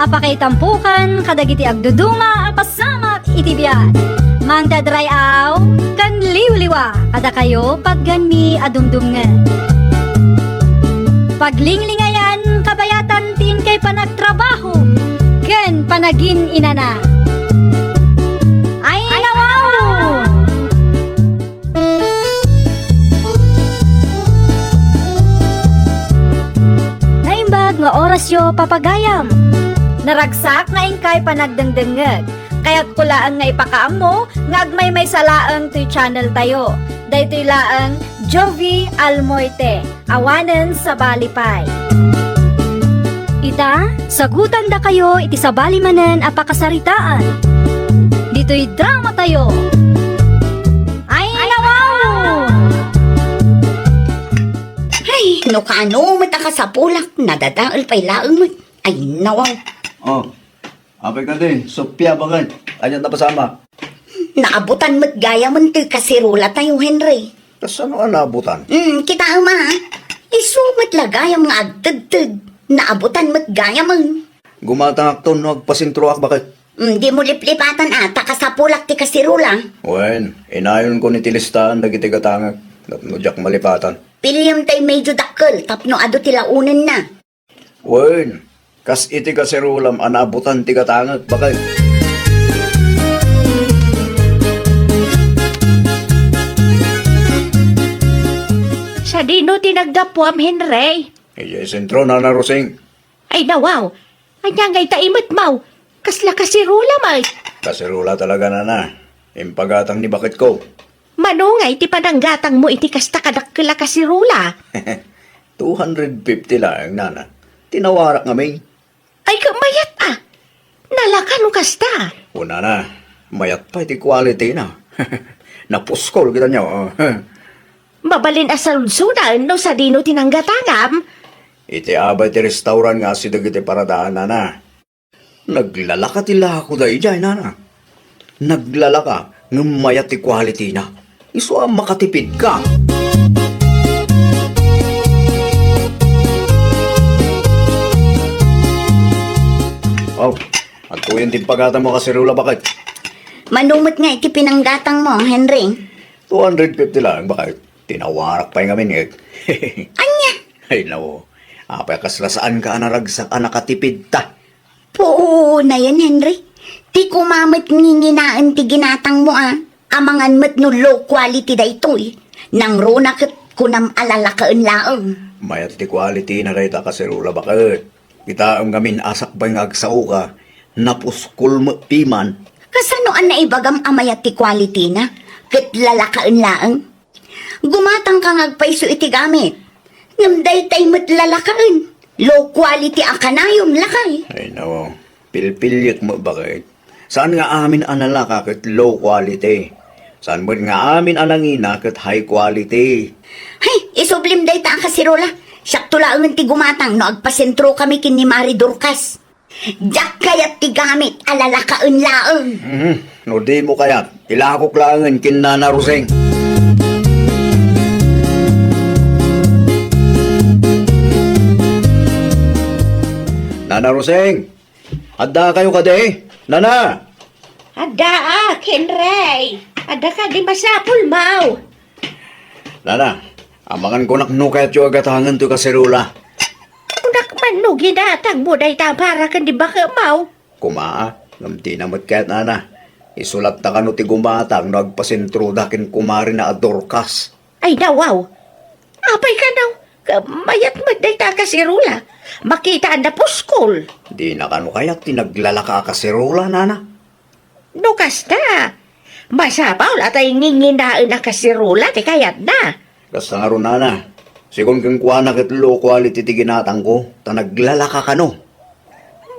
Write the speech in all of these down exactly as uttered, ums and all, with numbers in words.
Pakaitampokan kadagiti agduduma a pasamak iti biag. Mangted ray-aw ken liwliwa kadakayo patganmi a dumdumngeg. Paglinglingayan kabayatan ti inkay panagtrabaho ken panagin-inana. Ay, nawaw! Naimbag nga orasyo, papagayam. Naragsak nga inkay panagdengdengngeg. Kayatko laeng nga ipakaammo nga agmaymaysa laeng toy channel tayo. Daytoy laeng Jovie Almoite. Awanen sabali pay. Ita, sagutandakayo iti sabali manen a pakasaritaan. Ditoy drama tayo. Ay, nawaw! Ay, no kaano met a kasapulak, nadadael pay laeng met. Ay, nawaw. Oh, apay kadi, Sofia, baket? Ania ti napasamak? Naabutan met gayamen ti kaserula tayo, Henry. Kasano a naabutan? Hmm, kitaem a. Isu met la gayam nga agtedted. Naabutan met gayamen. Gumatangakton no agpasentroak, baket? Hmm, dimo liplipatan a, ta kasapulak ti kaserula. Wen, inayonko ni ti listaan dagiti gatangek tapno diak malipatan. Piliem tay medyo dakkel tapno adu ti laonenna. Wen, kas iti kaserulam a naabutan ti gatangek, baket. Sadino ti naggapuam, Henry? Idiay sentro, Nana Rosing. Ay, nawaw. Ania ngay ta imetmaw? Kasla kaserula met. Kaserula talaga, Nana. Impagatang ni baketko. Mano ngay ti pananggatangmo iti kasta kadakkel a kaserula? Two hundred fifty laeng, Nana. Ti nawarak ngamin. Ay, mayat a. Nalaka no kasta. O, Nana, mayat pay ti quality na. Napuskol kita nyo. Mabalin a saludsodan no sadino ti nanggatangam. Iti abay ti restaurant nga asideg iti paradaanana. Naglalaka ti lako daydiay, Nana. Naglalaka ngem mayat ti quality na. Isu a makatipid ka. Oh, adtoyen ti impagatangmo a kaserula, baket. Mano met nga iti pinanggatangmo, Henry? Two hundred fifty lang, baket. Ti nawarak pay ngamin, eh. Ania? Ay, nao. Apay a kasla saanka a naragsak a nakatipid ta? Puonayen, Henry. Ti kuma met nginginaen ti ginatangmo a. Amangan met no low quality daytoy. Nangruna ket kunam a lalakaen laeng. Mayat ti quality na dayta a kaserula, baket. Kitaem ngamin a sakbay nga agsaoka, napuskol met piman. Kasano a naibagam a mayat ti quality na? Ket lalakaen laeng? Gumatangka nga agpayso iti gamit. Ngem daytay met lalakaen. Low quality a kanayon, lakay. Ay, nao. Pilpiliek met, baket. Saan nga amin a nalaka ket low quality. Saan met nga amin a nangina ket high quality. Hay, isublim dayta a kaserula. Siakto laengen ti gumatang no agpasentrokami ken ni Mari Dorcas. Diak kayat ti gamit a lalakaen laeng. Mhm. No dimo kayat, ilakok laengen ken Nana Rosing. Nana Rosing, addakayo kadi? Nana! Addaak, Henry. Adda kadi masapulmaw? Nana, amangan kunak no kayatyo a gatangen toy kaserula. Kunak man no ginatangmo dayta para ken ni bakemaw. Kuma, ngem dina met kayat, Nana. Isu latta kano ti gumatang no agpasentroda ken kumarina a Dorcas. Ay, nawaw. Apay kano? Mayat met dayta a kaserula. Makita a napuskol. Dina kano kayat ti naglalaka a kaserula, Nana? No kasta, masapul a tay nginginaen a kaserula ti kayatna. Kasta ngarud, Nana. Sigun kenkuana ket low quality ti ginatangko, ta naglalaka kano.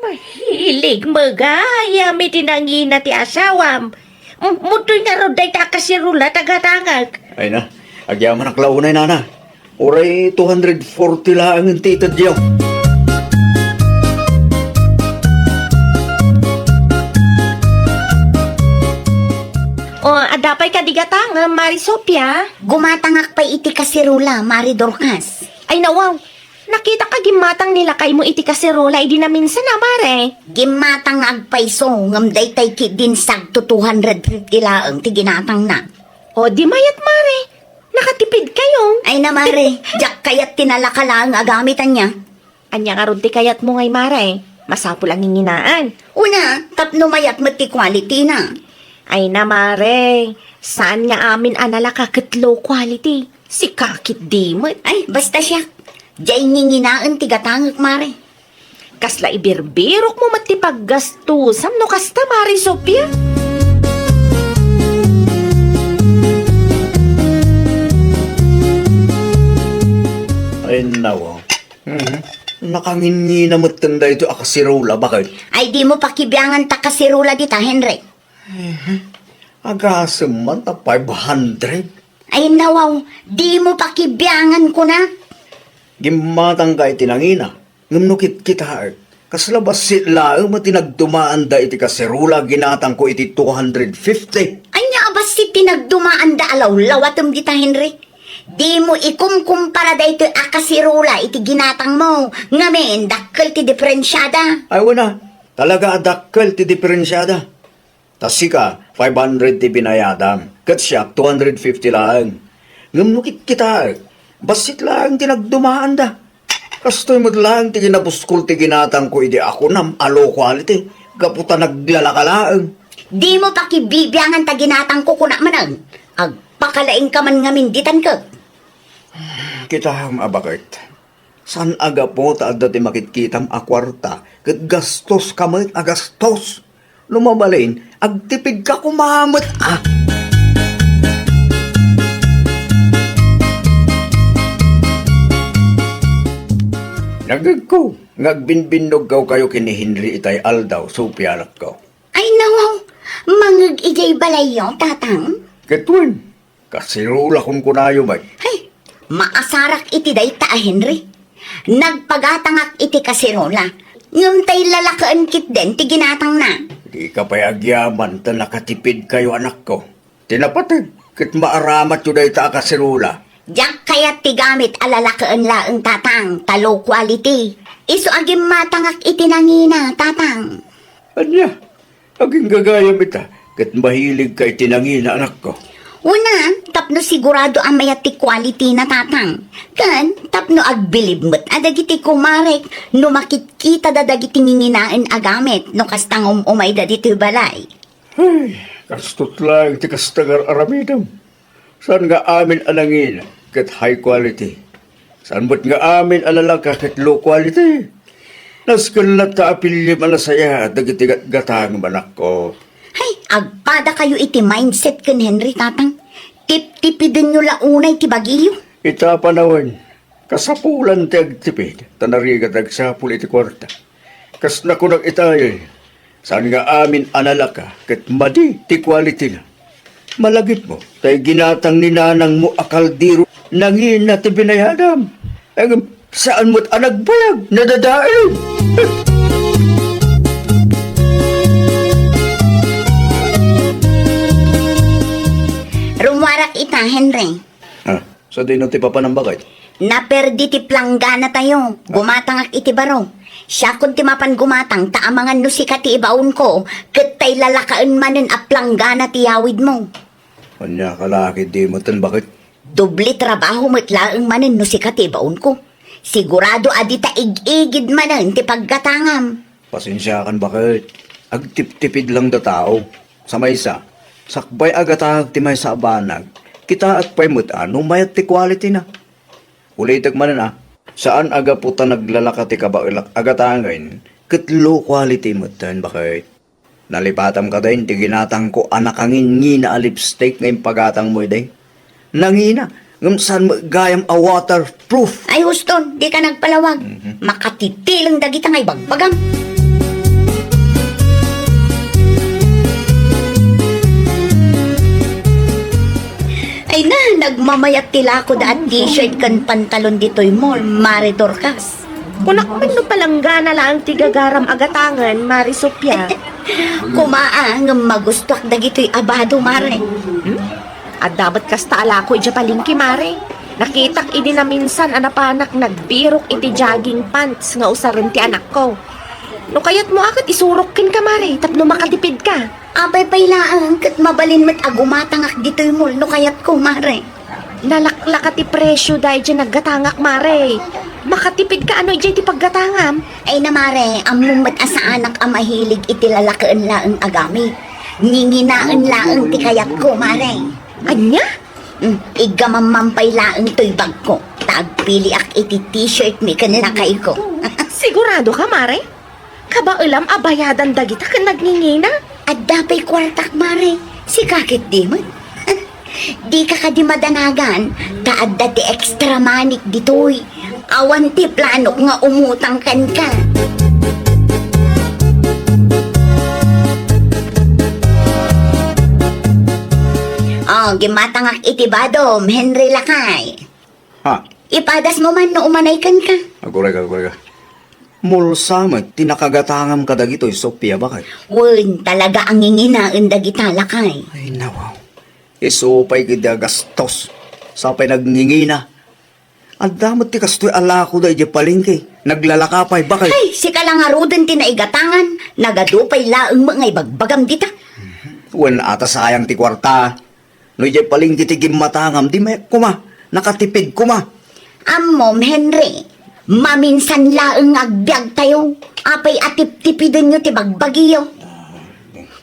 Mahilig met gayam iti nangina ti asawam. M-, mutoy ngarud dayta a kaserula ta gatangek. Ay na, agyamanak la unay, Nana. Uray two hundred forty laeng ti itedyo. O, adda pay kadi gatangem, Mari Sofia? Gumatangak pay iti kaserula, Mari Dorcas. Ay, nawaw. Nakitak a gimmatang ni lakaymo iti kaserola idi naminsan a, Mare. Gimmatang nga agpayso, ngem daytay ketdin sagto two hundred fifty laeng ti ginatangna. O, di mayat, Mare. Nakatipid kayo. Ay na, Mare. Diak kayat ti nalaka laeng a gamit, ania. Ania ngarud ti kayatmo ngay, Mare? Masapul a nginginaan. Una, tapno mayat met ti quality na. Ay na, Mare. Saan nga amin a nalaka ket low quality? Sika ketdi met. Ay, basta siak. Diay nginginaen ti gatangek, Mare. Kasla ibirbirokmo met ti paggastusam no kasta, Mare Sofia? Ay, nawa. Mhm. Nakangingina metten daytoy a kaserola, baket. Ay, dimo pakibiangan ta kaserola dita, Henry. Mhm. Agasem man ta five hundred. Ay, nawaw, dimo pakibiangan, kuna. Gimmatangka iti nangina, ngem no kitkitaek, kasla bassit laeng met ti nagdumaanda iti kaserola a ginatangko iti two hundred fifty. Ania a bassit ti nagdumaanda a lawlawatem dita, Henry? Dimo ikumkumpara daytoy a kaserola iti ginatangmo, ngamin, dakkel ti diferensiada. Ay, wen a, talaga a dakkel ti diferensiada. Ta sika, five hundred ti binayadam, ket siak, two hundred fifty laeng. Ngem no kitkitaek, bassit laeng ti nagdumaanda. Kastoy met laeng ti kinabuskol ti ginatangko idi a kunam a low quality, gapu ta naglalaka laeng. Dimo pakibibiangan ta ginatangko, kuna manen. Agpakalaingka man ngamin ditan ket. Kitaem a baket. Saan a gapu ta adda ti makitkitam a kuarta, ket gastoska met a gastos. No mabalin, agtipidka koma met a. Nagegko nga agbinbinnogkayo ken ni Henry itay aldaw, Sofia, anakko. Ay, nawaw, mangeg idiay balayyo, Tatang? Ket wen, kaserola kunkunayo met. Hay, maasarak iti dayta a Henry. Nagpagatangak iti kaserola, ngem tay lalakaen ketdin ti ginatangna. Dika pay agyaman ta nakatipidkayo, anakko. Ti napateg ket maaramatyo dayta a kaserola. Diak kayat ti gamit a lalakaen laeng, Tatang, ta low quality. Isu a gimmatangak iti nangina, Tatang. Ania? Aginggagayam ita, ket mahiligka iti nangina, anakko. Una, tapno sigurado a mayat ti quality na, Tatang. Ken tapno agbilib met a dagiti kumarek no makitkitada dagiti nginginaen a gamit no kasta nga um-umayda ditoy balay. Ay, kastot laeng ti kasta nga ar-aramidem. Saan nga amin a nangina ket high quality. Saan met nga amin a nalaka ket low quality. Nasken latta a piliem a nasayaat dagiti gatgatangem, anakko. Hay, agpadakayo iti mindset ken Henry, Tatang. Tiptipidenyo la unay ti bagiyo. Ita panawen, kasapulan ti agtipid, ta narigat agsapul iti kuarta. Kas nakunak itayo, saan nga amin a nalaka ket madi ti quality na. Malagipmo, tay ginatang ni nanangmo a kaldero, nangina ti binayadam. Ngem saan met a nagbayag, nadadael. Rumuarak ita, Henry. Ah, sadino ti papanam, baket? Naperdi ti planggana tayo. Gumatangak iti baro. Siakon ti mapan gumatang ta amangan no sika ti ibaonko, ket tay lalakaen manen a planggana ti yawidmo. Ania ka la ketdi metten, baket? Doble trabaho met laeng manen no sika ti ibaonko. Sigurado a dita ig-igid manen ti paggatangam. Pasensiakan, baket. Agtiptipid lang da tao. Sa maysa, sakbay a gatangak ti maysa a banag, kitaek pay met a no mayat ti quality na. Ulitek manen a, saan a gapu ta naglalaka ti kabaelak a gatangen ket low quality metten, baket. Nalipatam kadin ti ginatangko a nakangingina a lipstick nga impagatangmo idi. Nangina, ngem saan met gayam a waterproof. Ay, huston, dika nagpalawag. Mhm. Makatitileng dagita nga ibagbagam. Ay na, nagmamayat ti lako da a t-shirt ken pantalon ditoy mall, Mare Dorcas. Kunak man no palanggana laeng ti gagaram a gatangen, Mare Sofia. Kumaa, ngem magustuak dagitoy a bado, Mare. Hmm? Adda met kasta a lako idiay palengke, Mare. Nakitak idi naminsan a napanak nagbirok iti jogging pants nga usaren ti anakko. No kayatmo a ket isurok kenka, Mare, tapno makatipidka. Apay pay laeng ket mabalin met a gumatangak ditoy mall no kayatko, Mare. Nalaklaka ti presio daydiay naggatangak, Mare. Makatipidka a no idiay ti paggatangam. Ay na, Mare, ammom met a saanak a mahilig iti lalakaen laeng a gamit. Nginginaen laeng ti kayatko, Mare. Ania? Hmm, iggamamam pay laeng toy bagko, ta agpiliak iti t-shirt mi ken lakayko. Siguradoka, Mare? Kabaelam a bayadan dagita ken nagngingina? Adda pay kuartak, Mare. Sika ket di met. Dika kadi madanagan, ta adda ti extra money ditoy. Awan ti planok nga umutang kenka. Oh, gimmatangak iti badom, Henry lakay. Ha? Ipadasmo man no umanay kenka. Aguray ka, aguray ka. Mall sa met ti nakagatangam kadagitoy, Sofia, bakay? Wen, talaga a nginginaen dagita lakay. Ay, nawaw. Isu pay ket a gastos. Sa pay nagngingina. Adda met ti kastoy a lakoda idiay palengke. Naglalaka pay, bakay? Ay, sika la ngaruden ti naigatangan. Nagadu pay laeng met nga ibagbagam dita. Wen, ata sayang ti kuarta. No idiay palengke ti gimmatangam, di met koma, nakatipid koma. Ammom, Henry, maminsan laeng nga agbiagtayo. Apay a tiptipidenyo ti bagbagiyo?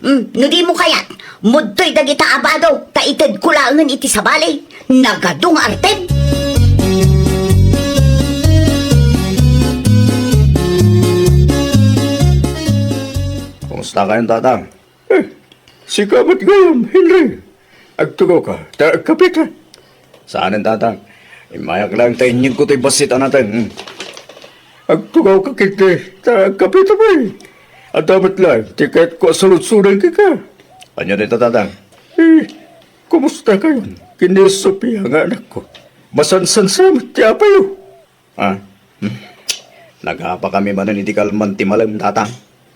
Hmm, no dimo kayat, mudtoy dagita a bado, ta itedko laengen iti sabali. Nagadu nga artem. Kumusta kayon, Tatang? Eh, sika met gayam, Henry. Agtugawka, ta agkapita. Saanen, Tatang. Immayak laeng ta inyegko toy bassit a nateng. Hmm. Agtugawka ketdi, ta agkapita pay. Adda met laeng ti kayatko a saludsodan kenka. Ania dayta, Tatang? Eh, kumusta kayon ken ni Sofia nga anakko? Masansansa met ti apayo. Ah, hmm. Nagapakami manen iti kalman ti malem, Tatang.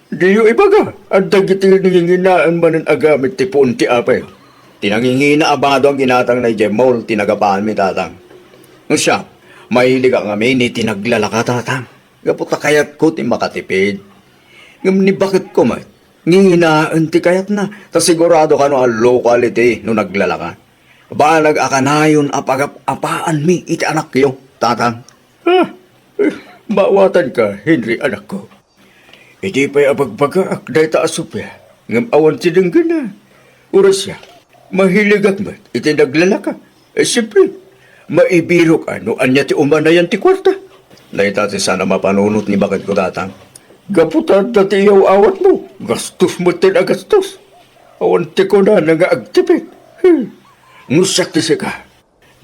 Diyo ibaga a dagiti nanginginaen manen a gamit ti puon ti apayo. Ti nangingina a bado a ginatangna idiay mall ti nagapaanmi, Tatang. Ngem siak, mahiligak ngamin iti naglalaka, Tatang. Gapu ta kayatko ti makatipid. Ngem ni baketko met, nginginaen ti kayatna, ta sigurado kano a low quality no naglalaka. Banag a kanayon a pagap-apaanmi iti anakyo, Tatang. Ah, eh, maawatanka, Henry, anakko. Idi pay a bagbagaak dayta a Sofia, ngem awan ti denggena. Uray siak, mahiligak met iti naglalaka. Eh, siempre, maibirok a no ania ti umanayan ti kuarta. Dayta ti saan a mapanunot ni baketko, Tatang. Gapu ta adda ti iyaw-awatmo, gastos met ti nagastos. Awan ti kunana nga agtipid. Hmm. No siak ti sika,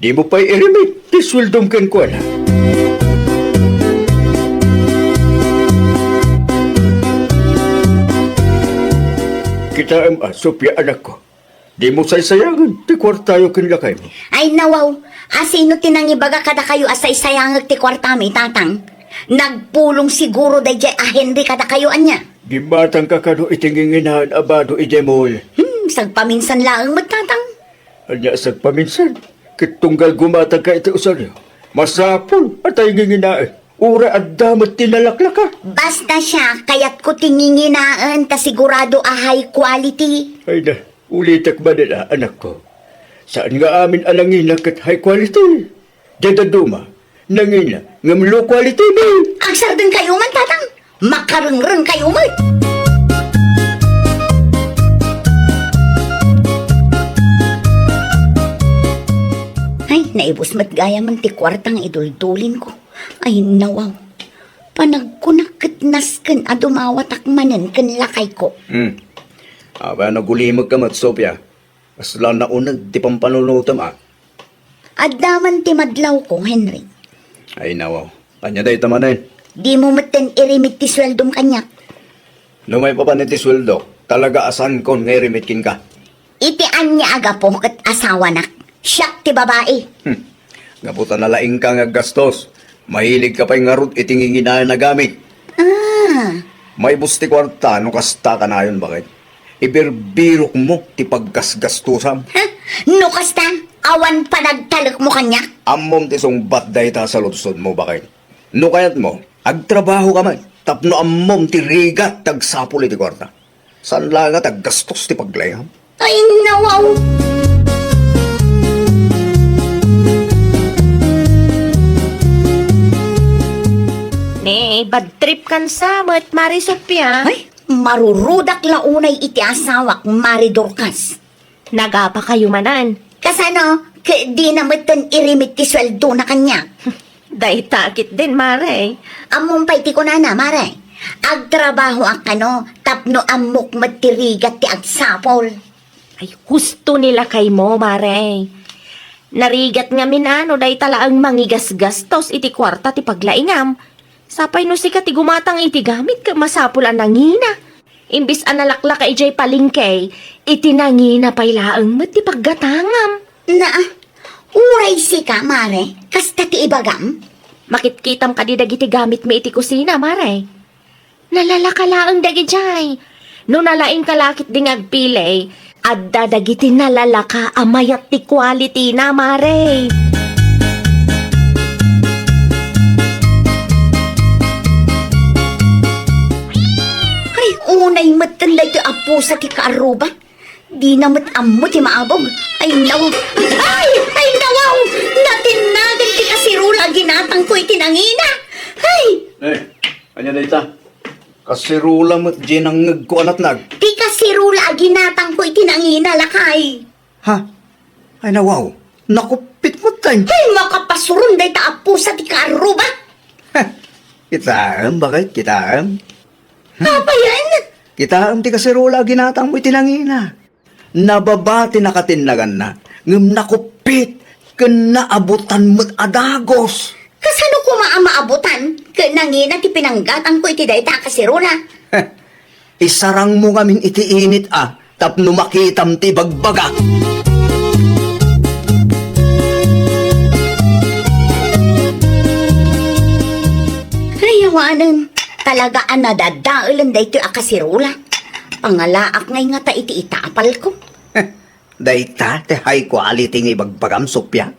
dimo pay irimit ti sueldom kenkuana. Kitaem a, Sofia, anakko, dimo saysayangen ti kuartayo ken lakaymo. Ay, nawaw, a sino ti nangibaga kadakayo a saysayangek ti kuartami, Tatang? Nagpulong siguro daydiay a Henry kadakayo, ania? Gimmatangka kano iti nginginaen a bado idiay mall? Hmm, sagpaminsan laeng met, Tatang. Ania sagpaminsan? Ket tunggal gumatangka iti usaryo, masapul a ta nginginaen. Uray adda met ti nalaklaka. Basta siak, kayatko ti nginginaen ta sigurado a high quality. Ay na, ulitek manen a, anakko. Saan nga amin a nangina ket high quality. Diay dadduma, nangina ngem low quality met. Agsardengkayo man, Tatang. Makarengrengkayo met. Ay, naibus met gayamen ti kuarta nga iduldulinko. Ay, nawaw. Panagkunak ket nasken a dumawatak manen ken lakayko. Hmm. Apay a nagulimekka met, Sofia? Kasla nauneg ti pampanunotem, a. Adda man ti madlawko, Henry. Ay, nawaw. Ania dayta manen? Dimo metten irimit ti sueldom kaniak. No maipapan iti sueldok, talaga a saankon nga irimit kenka. Iti ania a gapu ket asawanak? Siak ti babai. Hmm. Gapu ta nalaingka nga aggastos, mahiligka pay ngarud iti nginginaen a gamit. Ah. Maibus ti kuarta no kasta kanayon, baket. Ibirbirokmo ti paggasgastusam. Ha? No kasta, awan panagtalekmo kaniak? Ammom ti sungbat dayta a saludsodmo, baket. No kayatmo, agtrabahoka met tapno ammom ti rigat ti agsapul iti kuarta. Saan laeng a ti aggastos ti paglaingam. Ay, nawaw! Ne, bad trip kan sa met, Mare Sofia. Ay, marurudak la unay iti asawak, Mare Dorcas. Nagapakayo manen. Kasano? Ket dina metten irimit ti sueldona kaniak. Dayta ketdin, Mare. Ammom pay ti kunana, Mare. Agtrabahoak kano tapno ammok met ti rigat ti agsapul. Ay, husto ni lakaymo, Mare. Narigat ngamin a no dayta laeng mangigasgastos iti kuarta ti paglaingam. Sapay no sika ti gumatang iti gamit ket masapul a nangina. Imbes a nalaklaka idiay palengke, iti nangina pay laeng met ti paggatangam. Naa, uray sika, Mare, kasta ti ibagam? Makitkitam kadi dagiti gamitmi iti kusina, Mare? Nalalaka laeng dagidiay. No nalaingka la ketdi nga agpili, adda dagiti nalalaka a mayat ti quality-na, Mare. Ay, unay metten daytoy a pusa ti kaarruba. Dina met ammo ti maabog. Ay, naw. Ay, ay, nawaw! Natinnagan ti kaserula a ginatangko iti nangina. Ay! Eh, ania dayta? Kaserula met diay nangngegko a natnag. Ti kaserula a ginatangko iti nangina, lakay. Ha? Ay, nawaw. Nakuppit met kay. Ay, makapasuron dayta a pusa ti kaarruba. Heh, kitaem, baket, kitaem. Apay aya? Kitaem ti kaserula a ginatangmo iti nangina. Nababa ti nakatinnaganna, ngem nakuppit ken naabutan met a dagus. Kasano koma a maabutan ken nangina ti pinanggatangko iti dayta a kaserula? Isarangmo ngamin iti init a tapno makitam ti ibagbagak. Ay, awanen, talaga a nadadaelen daytoy a kaserula. Pangalaak ngay ngata iti itapalko. Dayta ti high quality nga ibagbagam, Sofia?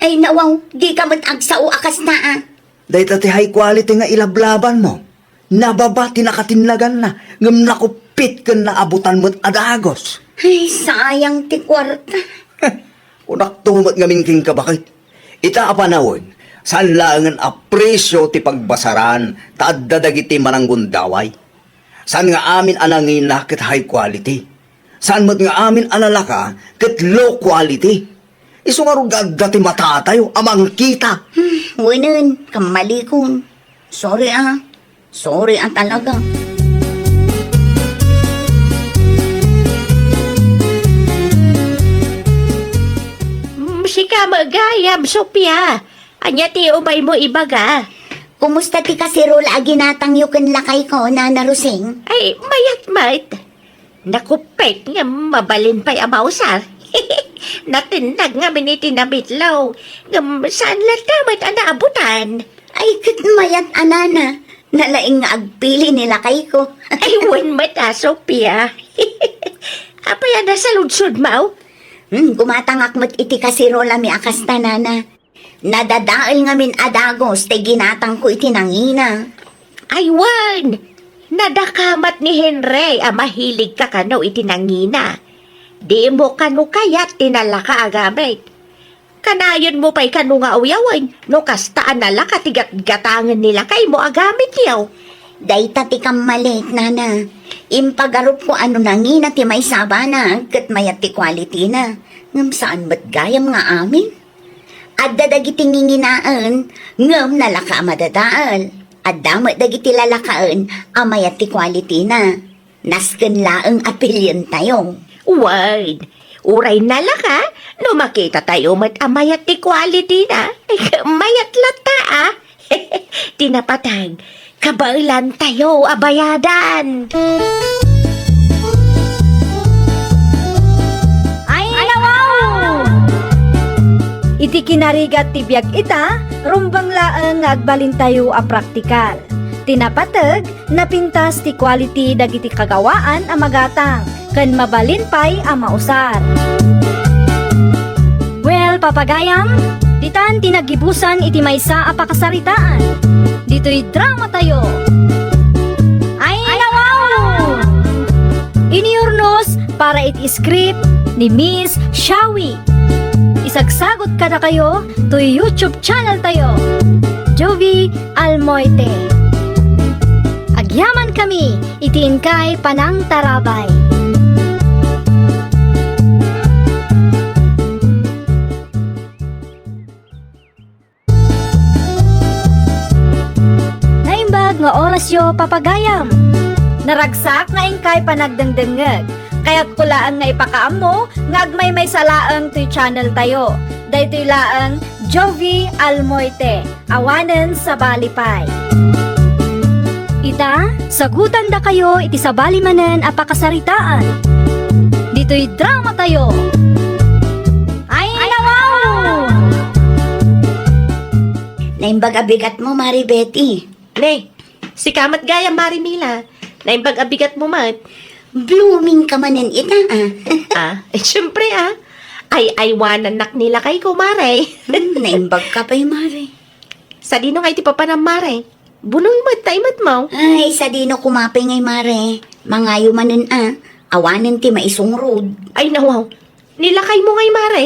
Ay, nawaw, dika met agsao a kasta, a. Dayta ti high quality nga ilablabanmo. Nababa ti nakatinnaganna, ngem nakuppit ken naabutan met a dagus. Ay, sayang ti kuarta. Kunakto met ngamin kenka, baket. Ita a panawen, saan laengen a presio ti pagbasaran ta adda dagiti mananggundaway. Saan nga amin a nangina ket high quality. Saan met nga amin a lalaka ket low quality. Isu ngarud nga adda ti matatayo a mangkita. Hmm, wenen, kammalikon. Sorry, a. Sorry, a, talaga. Mm, sika met gayam, Sofia. Ania ti umaymo ibaga? Kumusta ti kaserula a ginatangyo ken lakayko, Nana Rosing? Ay, mayat met. Nakuppit ngem mabalin pay a mausar. Natinnag ngamin iti namitlaw. Ngem saan latta met a naabutan. Ay, ket mayat a nana. Nalaing nga agpili ni lakayko. Ay, wen met a, Sofia. Apay a nasaludsodmo? Hmm, gumatangak met iti kaserulami a kasta, nana. Nadadael ngamin a dagus ti ginatangko iti nangina. Ay wen, nadakamat ni Henry a mahiligka kano iti nangina. Dimo kano kayat ti nalaka a gamit. Kanayon mo pay kano nga uyawen no kasta a nalaka ti gatgatangen ni lakaymo a gamityo. Dayta ti kammalik, nana. Impagarupko a no nangina ti maysa a banag ket mayat ti quality-na. Ngem saan met gayam nga amin. Adda dagiti nginginaen, ngem nalaka a madadael. Adda met dagiti lalakaen a mayat ti quality-na. Nasken laeng a pilientayo. Wen, uray nalaka, no makitatayo met a mayat ti quality-na, mayat latta, a. Ti napateg, kabaelantayo a bayadan. Ay, nawaw! Iti kinarigat ti biag ita, rumbeng laeng nga agbalintayo a praktikal. Ti napateg, napintas ti quality dagiti kagawaan a magatang ken mabalin pay a mausar. Papagayam, ditan ti naggibusan iti maysa a pakasaritaan. Ditoy dramatayo. Ay, nawaw! Iniurnos para iti script ni Miss Shawi. Isagsagot kadakayo toy YouTube channel tayo, Jovie Almoite. Agyaman kami iti inkay panangtarabay. Naimbag nga orasyo, papagayam. Naragsak nga inkay panagdengdengngeg. Kayatko laeng nga ipakaammo nga agmaymaysa laeng toy channel tayo. Daytoy laeng Jovie Almoite, awanen sabali pay. Ita, sagutandakayo iti sabali manen a pakasaritaan. Ditoy dramatayo. Ay, nawaw! Naimbag a bigatmo, Mari Betty. Ne, sika met gayam, Mari Mila. Naimbag a bigatmo met. Blooming ka manen ita, ah. Ah, eh, siyempre, ah. Ay, aywanannak ni lakayko, Mare. Hmm, naimbag ka pay, Mare. Sadino nga iti papanam, Mare? Bunong met ta imatmaw. Ay, sadino koma pay ngay, Mare. Mangayo manen, ah. Awanen ti maisungrod. Ay, nawaw. Ni lakaymo ngay, Mare.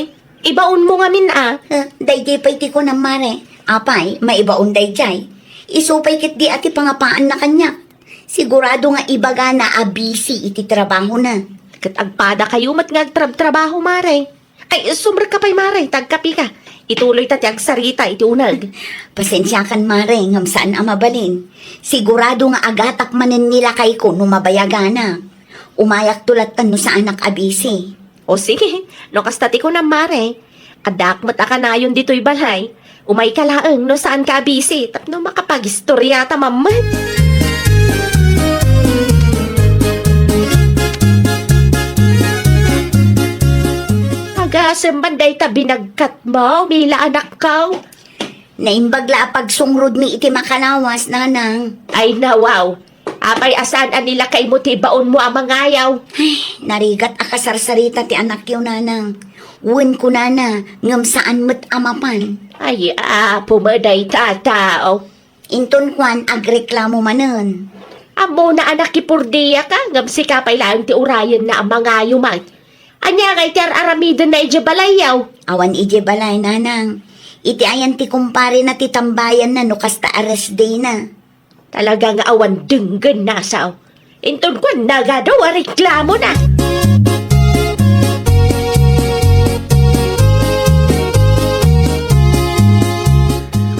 Ibaonmo ngamin, ah. Eh, daydi pay ti kunam, Mare. Apay, maibaon daydiay. Isu pay ketdi a ti pangapaanna kaniak. Sigurado nga ibagana a busy iti trabahona. Ket agpadakayo met nga agtrabtrabaho, Mare. Ay, sumrekka pay, Mare, ta agkapika. Ituloyta ti agsarita iti uneg. Pasensiakan, Mare, ngem saan a mabalin. Sigurado nga agatak manen ni lakayko no mabayagana. Umayakto latta no saanak a busy. O sige, no kasta ti kunam, Mare. Addaak met a kanayon ditoy balay. Umayka laeng no saanka a busy tapno makapagistoriata met. Agasem man dayta binagkatmo, Mila anakko. Naimbag la a pagsungrodmi iti makalawas, nanang. Ay, nawaw. Apay a saan a ni lakaymo ti ibaonmo a mangayaw? Ay, narigat a kasarsarita ti anakyo, nanang. Wen kunana, ngem saan met a mapan. Ay, apo met dayta a tao. Inton kuan, agreklamo manen. Ammona a nakipurdiaka, ngem sika pay laeng ti urayenna a mangayo met. Ania ngay ti ar-aramidenna idiay balayyo? Awan idiay balay, nanang. Iti ayan ti kumparena ti tambayanna no kasta a rest day na. Talaga nga awan denggenna, sao. Inton kuan, nagadu a reklamona.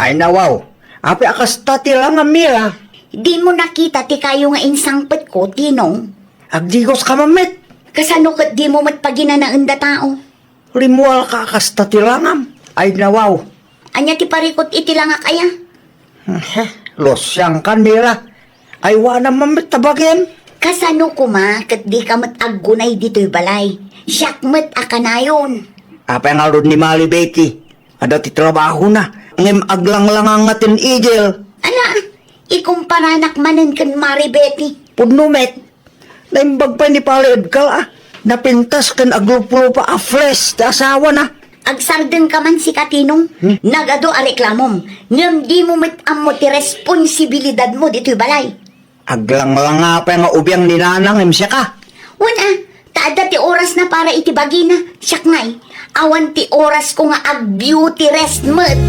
Ay, nawaw. Apay a kasta ti langam, Mila? Dimo nakita ti kayo nga insangpetko, Tinong? Agdigoska man met. Kasano ket dimo met paginanaenda tao? Rimmuarka a kasta ti langam. Ay, nawaw. Ania ti parikut iti langak aya? Lusiangkan, Mila. Aywanam man met ta bagim. Kasano koma ket dika met aggunay ditoy balay? Siak met a kanayon. Apay ngarud ni Mari Betty? Adda ti trabahona, ngem aglanglanga ngaten igel. Ala, ikumparanak manen ken Mari Betty. Pudno met. Naimbag pay ni Pali Edgar, ah. Napintas ken agluplupa a flesh ti asawana. Agsardengka man sika, Tinong. Hmm? Nagadu a reklamom, ngem dimo met ammo ti responsibilidadmo ditoy balay. Aglanglanga pay nga ubiang ni Nanang, ngem siaka. Wen, ah, ta adda ti orasna para iti bagina. Siak ngay, awan ti orasko nga ag-beauty rest met.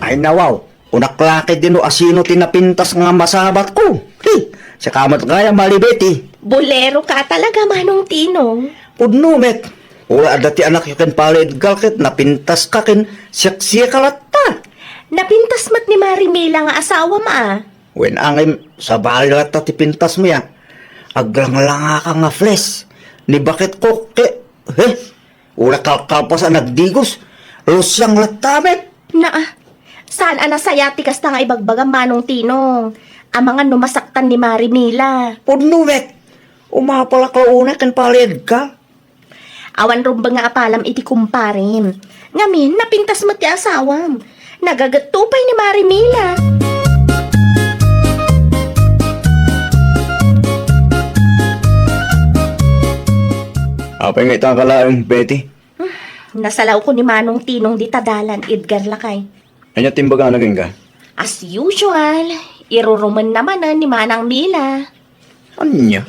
Ay, nawaw, unak la ketdi no asino ti napintas nga masabatko. Hi, siaka met gayam, Mari Betty. Bolero ka talaga, Manong Tinong. Pudno met. Uray adda ti anakyo ken Pali Edgar ket napintaska ken siaksiaka latta. Napintas met ni Mari Mila nga asawam, a. Wen, ngem sabali latta ti pintasmo, ya. Aglanglangaka nga flesh. Ni baketko ket, he? Uray kalkalpas a nagdigos. Lusiang latta met. Naa, saan a nasaya ti kasta nga ibagbagam, Manong Tinong. Amangan no masaktan ni Mari Mila. Pudno met. Umapalak la unay ken Pali Edgar. Awan rumbeng nga apalam iti kumparem. Ngamin, napintas met ti asawam. Nagagetto pay ni Mari Mila. Apay nga ita ka laeng, Betty? Nasalawko ni Manong Tinong dita dalan, Edgar, lakay. Ania ti imbagana kenka? As usual, irurumenna manen ni Manang Mila. Ania?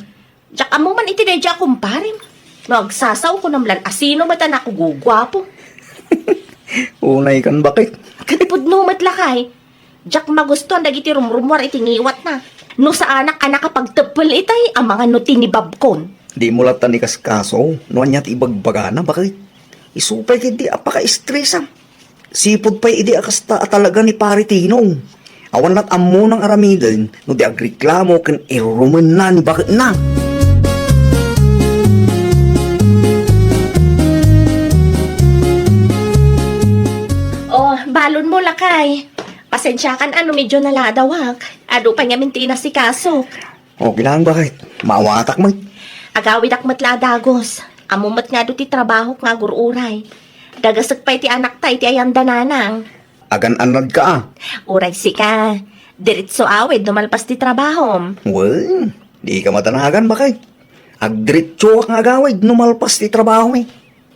Diak ammo man iti daydiay a kumparem. No agsasaw, kunam lan asino met a nakuguguapo. Unay kan bakit? Ket pudno met lakay. Diak magustuan dagiti rumrumuar iti ngiwatna. No saanak a nakapagteppel itay, amangan no tinibabkon. Dimo latta ikaskaso no ania ti ibagbagana, bakit? Isu pay ketdi a pakaestresam. Sipud pay idi a kasta a talaga ni Pare Tinong. Awan lat ammona nga aramiden no di agreklamo ken irurumenna ni baketna. Oh, balonmo, lakay. Pasensiakan a no medyo naladawak. Adu pay ngamin ti inasikasok. Okay lang, bakit? Maawatak met. Agawidak met la a dagus. Ammom met nga adu ti trabahok nga agur-uray. Dagasek pay ti anakta iti ayan da nanang. Agan-annadka a. Uray sika, diretso awid no malpas ti trabahom. Wen, dika madanagan, bakit? Agdiretsoak nga agawid no malpas ti trabahomi.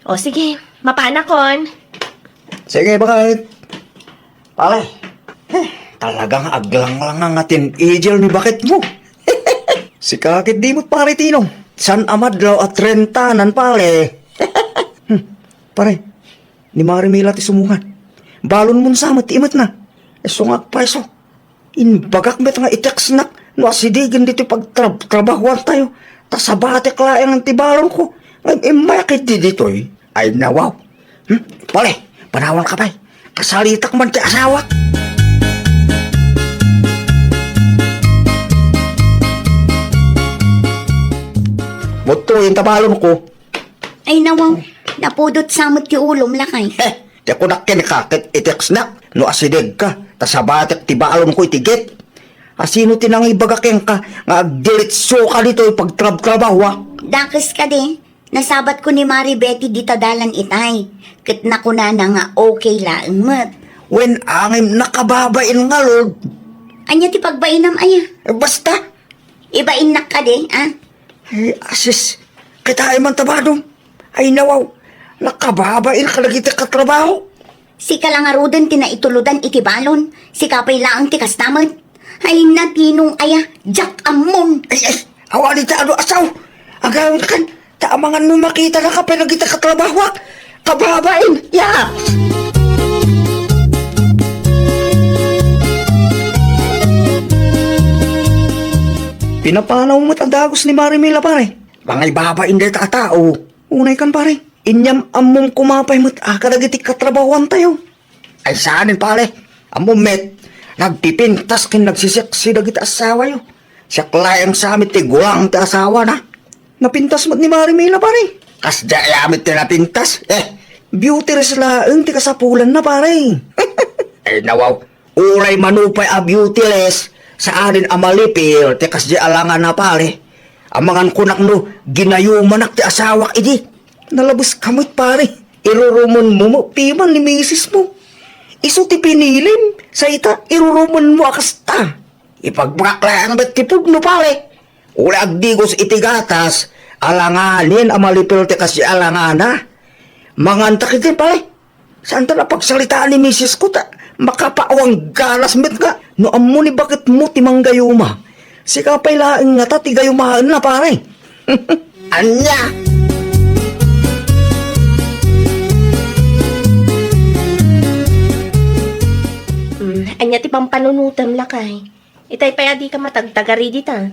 O sige, mapanakon. Sige, bakit? Pare, eh, talagang aglanglangang nga teenager ni baketmo. Sika ketdi met, Pare Tinong. Saan a madlaw a trentanan, pare. Hmm, pare, ni Mare Mila ti sumungad. Balonmon sa met ti imetna. Isu nga agpayso. Imbagak met nga i-textnak no asidegen ditoy pagtrab-, trabahoantayo. Ta sabatek laeng ti balonko nga im-, immayak iti ditoy. Ay, nawaw. Hmm? Pare, panawanka pay. Kasalitak man ti asawak. Butto, yung tabalon ko. Ay, nawaw. Napudot sa met ti ulom, lakay. Eh, ti kunak kenka, ket i-textnak no asidegka, ta sabatek ti balonko iti gate. Asino ti nangibaga kenka nga agdiretsoka ditoy pagtrabtrabaho, a? Dakes kadi, nasabatko ni Mari Betty dita dalan itay, ket nakunana nga okay laeng met. Wen, angem, nakababain ngarud. Ania ti pagbainam aya? Eh, basta. Ibainnak kadi, a? Eh, asis, kitaem man ta badom. Ay, nawaw, nakababain kadagiti katrabaho. Sika la ngaruden ti naitulodan iti balon, sika pay laeng ti kasta met. Ay, natinong aya, diak ammon. Ay, ay, awan iti adu a sao. Agawidkan, ta amangan no makitanaka pay dagiti katrabahoak. Kababain, ya! Pinapanaw met a dagus ni Mari Mila, pare. Mangibaba inday ta a tao. Unay kan, pare. Inyam-ammom koma pay met a kadagiti katrabahoantayo. Ay, saanen, pare. Ammom met, nagpipintas ken nagsiseksi dagiti asawayo. Siak laeng sa met ti gulang ti asawana. Napintas met ni Mari Mila, pare. Kasdiay a met ti napintas, eh. Beauty rest laeng ti kasapulanna, pare. Ay, nawaw. Uray mano pay a beautyless, saanen a malipil ti kasdi a langana, pare. Amangan kunak no ginayomanak ti asawak idi. Nalabeska met, pare. Irurumenmo met piman ni misismo. Isu ti pinilim, sa ita irurumenmo a kasta. Ipagbagak laeng met ti pudno, pare. Uray agdigos iti gatas, alanganen a malipil ti kasdi a langana. Manganta ketdi, pare. Saanta a pagsaritaan ni misisko ta makapaawang galas met nga no ammo ni baketmo ti manggayuma. Sika pay laeng ngata ti gayumaenna, pare. Ania? Hmm, ania ti pampanunotem, lakay? Itay pay a dika matagtagari dita.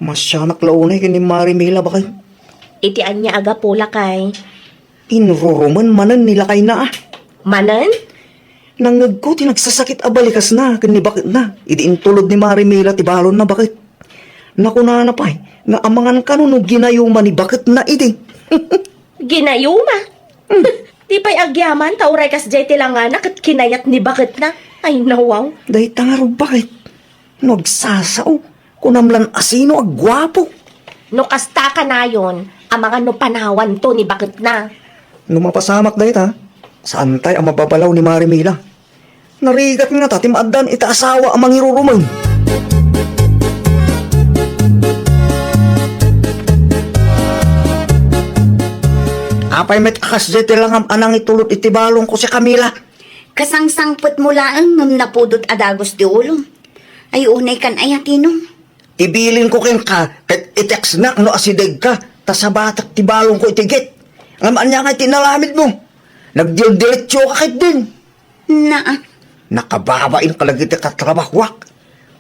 Masianak la unay ken ni Mari Mila, bakit? Iti ania a gapu, lakay? Inrurumen manen ni lakayna a. Manen? Nangngegko ti nagsasakit a balikasna ken ni baketna idi intulod ni Mari Mila ti balonna, bakit. Nakunana pay nga amangan kano no ginayuma ni baketna idi. Ginayuma? Hmm. Di pay agyaman ta uray kasdiay ti langana ket kinayat ni baketna. Ay, nawaw. Dayta ngarud, bakit. No agsasao, kunam lan asino a guapo. No kasta kanayon, amangan no panawanto ni baketna. No mapasamak dayta, saantay a mababalaw ni Mari Mila. Narigat ngata ti maaddan ita asawa a mangirurumen. Apay met a kasdiay ti langam a nangitulod iti balonko, si Camila? Kasangsangpetmo laeng ngem napudot a dagus ti ulom. Ay, unay kan aya, Tinong? Ti bilinko kenka, ket i-textnak no asidegka, ta sabatak ti balonko iti gate. Ngem ania ngay ti inaramidmo? Nagdildiretsoka ketdin. Naa. Nakababainka dagiti katrabahoak.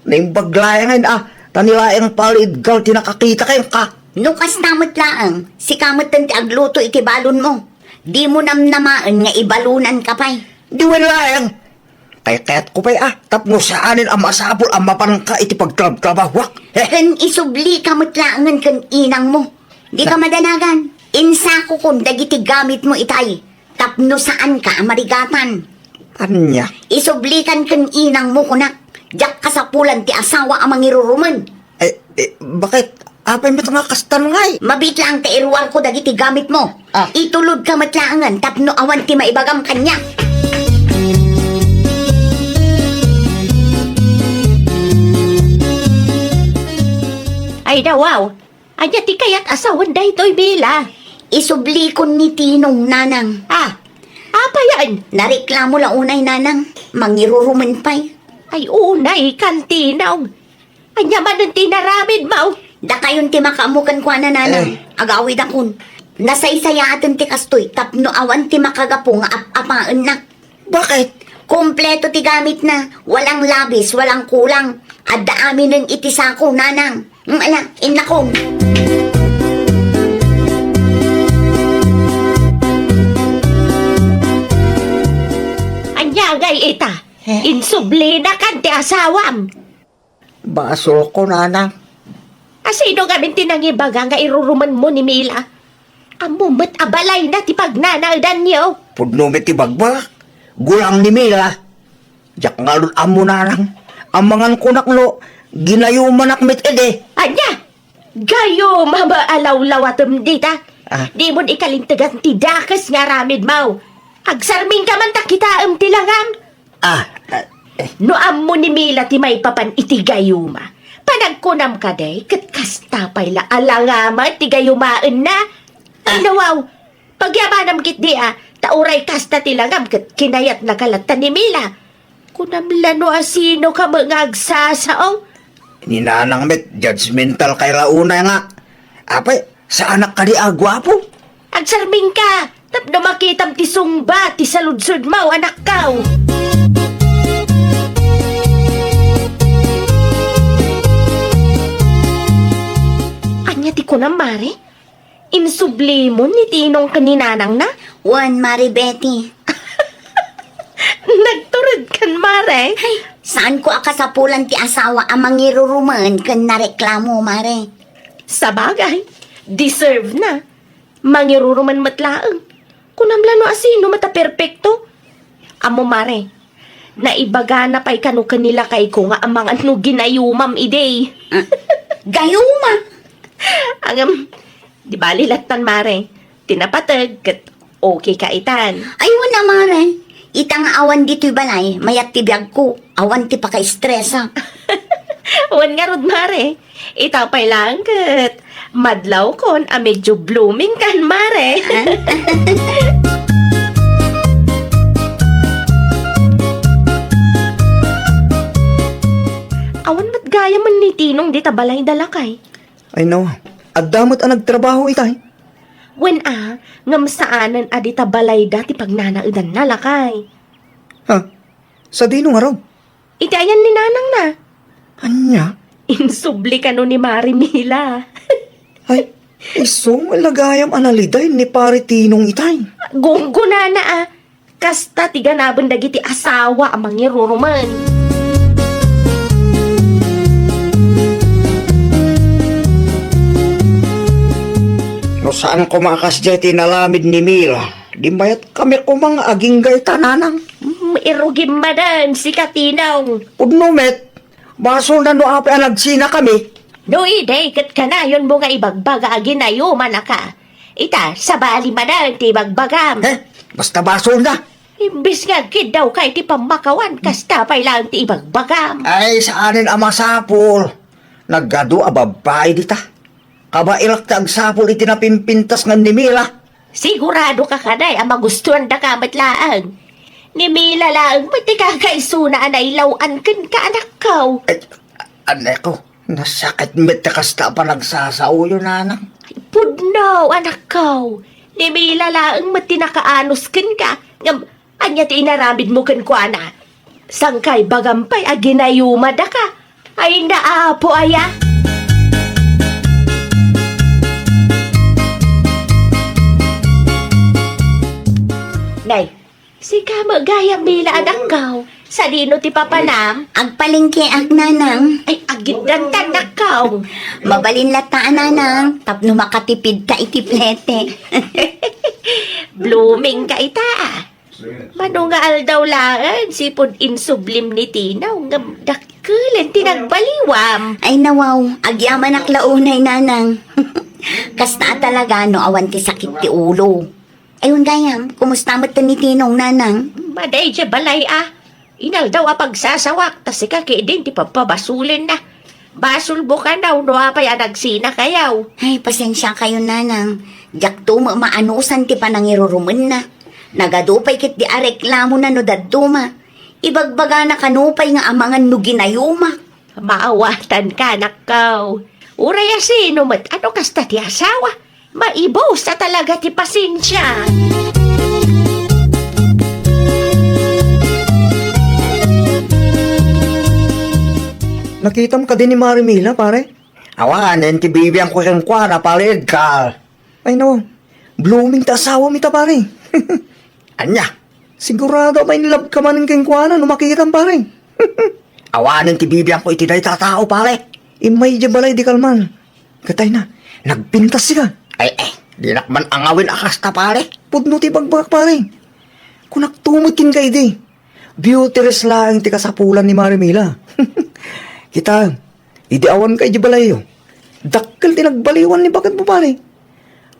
Naimbag laengen a, ta ni laeng paliidgal ti nakakita kenka. No kasta met laeng, sika metten ti agluto iti balonmo. Dimo namnamaen nga ibalonanka pay. Di wen laeng. Kaykayatko pay a, tapno saanen a masapul a mapanka iti pagtrabtrabahoak. He. Ken isublika met laengen ken inangmo. Dika madanagan. Insakokon dagiti gamitmo itay. Tapno saanka a marigatan. Ania? Isublikan ken inangmo, kunak. Diak kasapulan ti asawa a mangirurumen. Eh, eh, bakit? Apay met nga kastan ngay? Mabiit laeng ta iruarko dagiti gamitmo. Ah. Itulodka met laengen tapno awan ti maibagam kaniak. Ay, dawaw. Ania ti kayat a sawen daytoy, Mila? Isublikon ni Tinong, Nanang. Ah, apayen? Nareklamo la unay, Nanang. Mangirurumen pay. Ay, unay kan Tinong. Ania manen ti inaramidmo? Dakayon ti makaammo kenkuana, Nanang. Eh. Agawidakon. Nasaysayaaten ti kastoy tapno awan ti makagapu nga ap-apaennak. Bakit? Kompleto ti gamitna. Walang labis, walang kulang. Adda aminen iti sako, Nanang. Mm, ala, innakon. Ania ngay ita? Eh? Insublinakan ti asawam. Basolko, Nanang. A, sino ngamin ti nangibaga nga irurumenmo ni Mila? Ammo met a balayna ti pagnanaedanyo. Pudno met ti bagbagak. Gulang ni Mila. Diak ngarud ammo, Nanang. Amangan kunak no ginayumanak met idi. Ania? Gayuma a lawlawatem dita. Ah. Dimon ikalintegan ti dakes nga aramidmo. Agsarmingka man ta kitaem ti langam. Ah, ah, eh. No ammo ni Mila ti maipapan iti gayuma, panagkunam kadi ket kasta pay la a langam ti gayumaenna? Ah. Ay, nawaw, pagyamanam ketdi a, ta uray kasta ti langam ket kinayatnaka latta ni Mila. Kunam la no asinoka met nga agsasao? Ni Nanang met, judgmental kay la unay nga. Apay, saanak kadi a guapo? Agsarmingka, tapno makitam ti sungba ti saludsodmo, anakko. Ania ti kunam, Mare? Insublimon ni Tinong ken ni Nanangna? Wen, Mare Betty. Nagturedkan, Mare. Ay, saanko a kasapulan ti asawa a mangirurumen ken nareklamo, Mare. Sabagay, deserve na. Mangirurumen met laeng. Kunam la no asino met a perpekto. Ammo, Mare, naibagana pay kano ken ni lakayko nga amangan no ginayumam idi. Ah, gayuma? Ngem, di bali lattan, Mare. Ti napateg ket okay ka itan. Ay, wen a, Mare. Ita nga awan ditoy balay, mayat ti biagko. Awan ti pakaestresak. Wen ngarud, Mare. Ita pay laeng ket madlawkon a medyo blooming kan, Mare. Awan met gayam ni Tinong dita balayda, lakay. Ay, no. Adda met a nagtrabaho itay. Wen a, ngem saanen a dita balayda ti pagnanaedanna, lakay. Ha? Sadino ngarud? Iti ayan ni Nanangna. Ania? Insubli kano ni Mare Mila. Ay, isu met la gayam a naliday ni Pare Tinong itay. Gunggonana a, kasta ti ganaben dagiti asawa a mangirurumen. No saan koma a kasdiay ti inaramid ni Mila, di mayat kami koma nga agingga ita, Nanang. Mm, irugim manen, sika Tinong. Pudno met, basolna no apay a nagsinakami. No idi, ket kanayonmo nga ibagbaga a ginayumanaka. Ita, sabali manen ti ibagbagam. Eh, basta basolna. Imbes nga agkiddawka iti pammakawan, kasta pay laeng ti ibagbagam. Ay, saanen a masapul. Nagadu a babbai dita. Kabaelak ti agsapul iti napimpintas nga ni Mila. Sigurado ka kadi a magustuandaka met laeng. Ni Mila laeng met ti kakaisuna a nailaw-an kenka, anakko. Ay, aneko, nasakit met ti kasta a panagsasaoyo, nanang. Ay, pudno, anakko. Ni Mila laeng met ti nakaanus kenka. Ngem, ania ti inaramidmo kenkuana? Saan ka ibagam pay a ginayomadaka? Ay, naapo aya? Nay, sika met gayam, Mila, anakko. Sadino ti papanam? Agpalengkeak, nanang. Ay, agiddantan, anakko. Mabalin latta, nanang, tapno makatipidta iti plete. Blooming ka ita, ah. Mano nga aldaw laeng, sipud insublim ni Tino, ngem dakkelen ti nagbaliwam. Ay, nawaw, agyamanak la unay, nanang. Kasta a talaga no awan ti sakit ti ulo. Ay, wen gayam, kumusta met ni Tinong, nanang? Madi idiay balay, a. Inaldaw a pagsasawak, ta sika ketdin ti pabpabasolenna. Basolmo kano no apay a nagsinakayo. Ay, pasensiakayo, nanang. Diakto met maanusan ti panangirurumenna. Nagadu pay ketdi a reklamona no dadduma. Ibagbagana kano pay nga amangan no ginayomak. Maawatanka, anakko. Uray a sino met, a no kasta ti asawa, maibus a talaga ti pasensia. Nakitam kadi ni Mari Mila, pare? Awanen ti bibiangko kenkuana, pare Edgar. Ay, nawaw. Blooming ti asawam ita, pare. Ania? Sigurado a ma-in love ka manen kenkuana no makitam, pare. Awanen ti bibiangko iti dayta a tao, pare. Immay idiay balay idi kalman. Ket ay na, nagpintas sika. Ay, eh, dinak man angawin a kasta, pare. Pudno ti ibagbagak, pare. Kunakto met kenka idi. Beauty rest laeng ti kasapulan ni Mari Mila. Kita, idi awanka idiay balayyo, dakkel ti nagbaliwan ni baketmo, pare.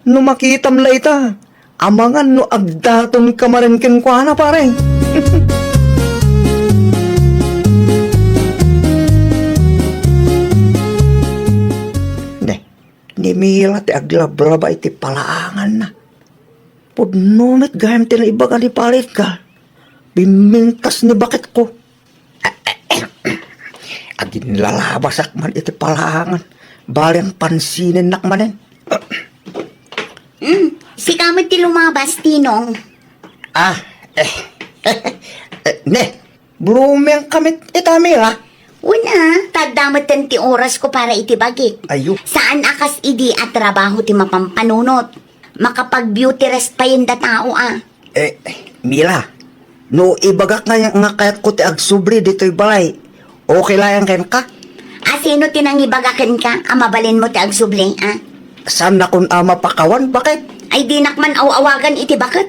No makitam la ita, amangan no agdatonka manen kenkuana, pare. Ne, ni Mila ti aglablaba iti palaanganna. Pudno met gayam ti naibaga ni Pare Edgar. Bimmintas ni baketko. Aginlalabasak man iti palaangan. Bali, pansinennak manen. Hmm, sika met ti lumabas, Tinong. Ah, eh. Eh, ne, blooming ka met ita, Mila. Wen a, ta adda metten ti orasko para iti bagik. Ayo. Saan a kas idi a trabaho ti mapampanunot. Makapag-beauty rest payen da tao a. Eh, Mila, no ibagak nga, nga kayatko ti agsubli ditoy balay, okay laeng kenka? A, sino ti nangibaga kenka a mabalinmo ti agsubli, a? Saannakon a mapakawan, baket? Ay, dinak man aw-awagan iti baket.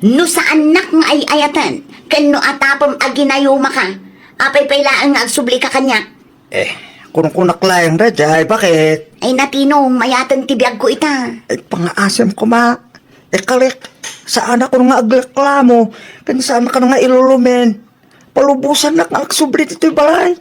No saannak nga ay-ayaten, ken no atapem a ginayomaka, apay pay laeng nga agsublika kaniak? Eh, kunkunak laeng daydiay, baket? Ay, Tinong, mayaten ti biagko ita. Ay, pangaasem koma. Ikalek, saanakon nga agreklamo, ken saankan nga ilulumen. Palubosannak nga agsubli ditoy balay.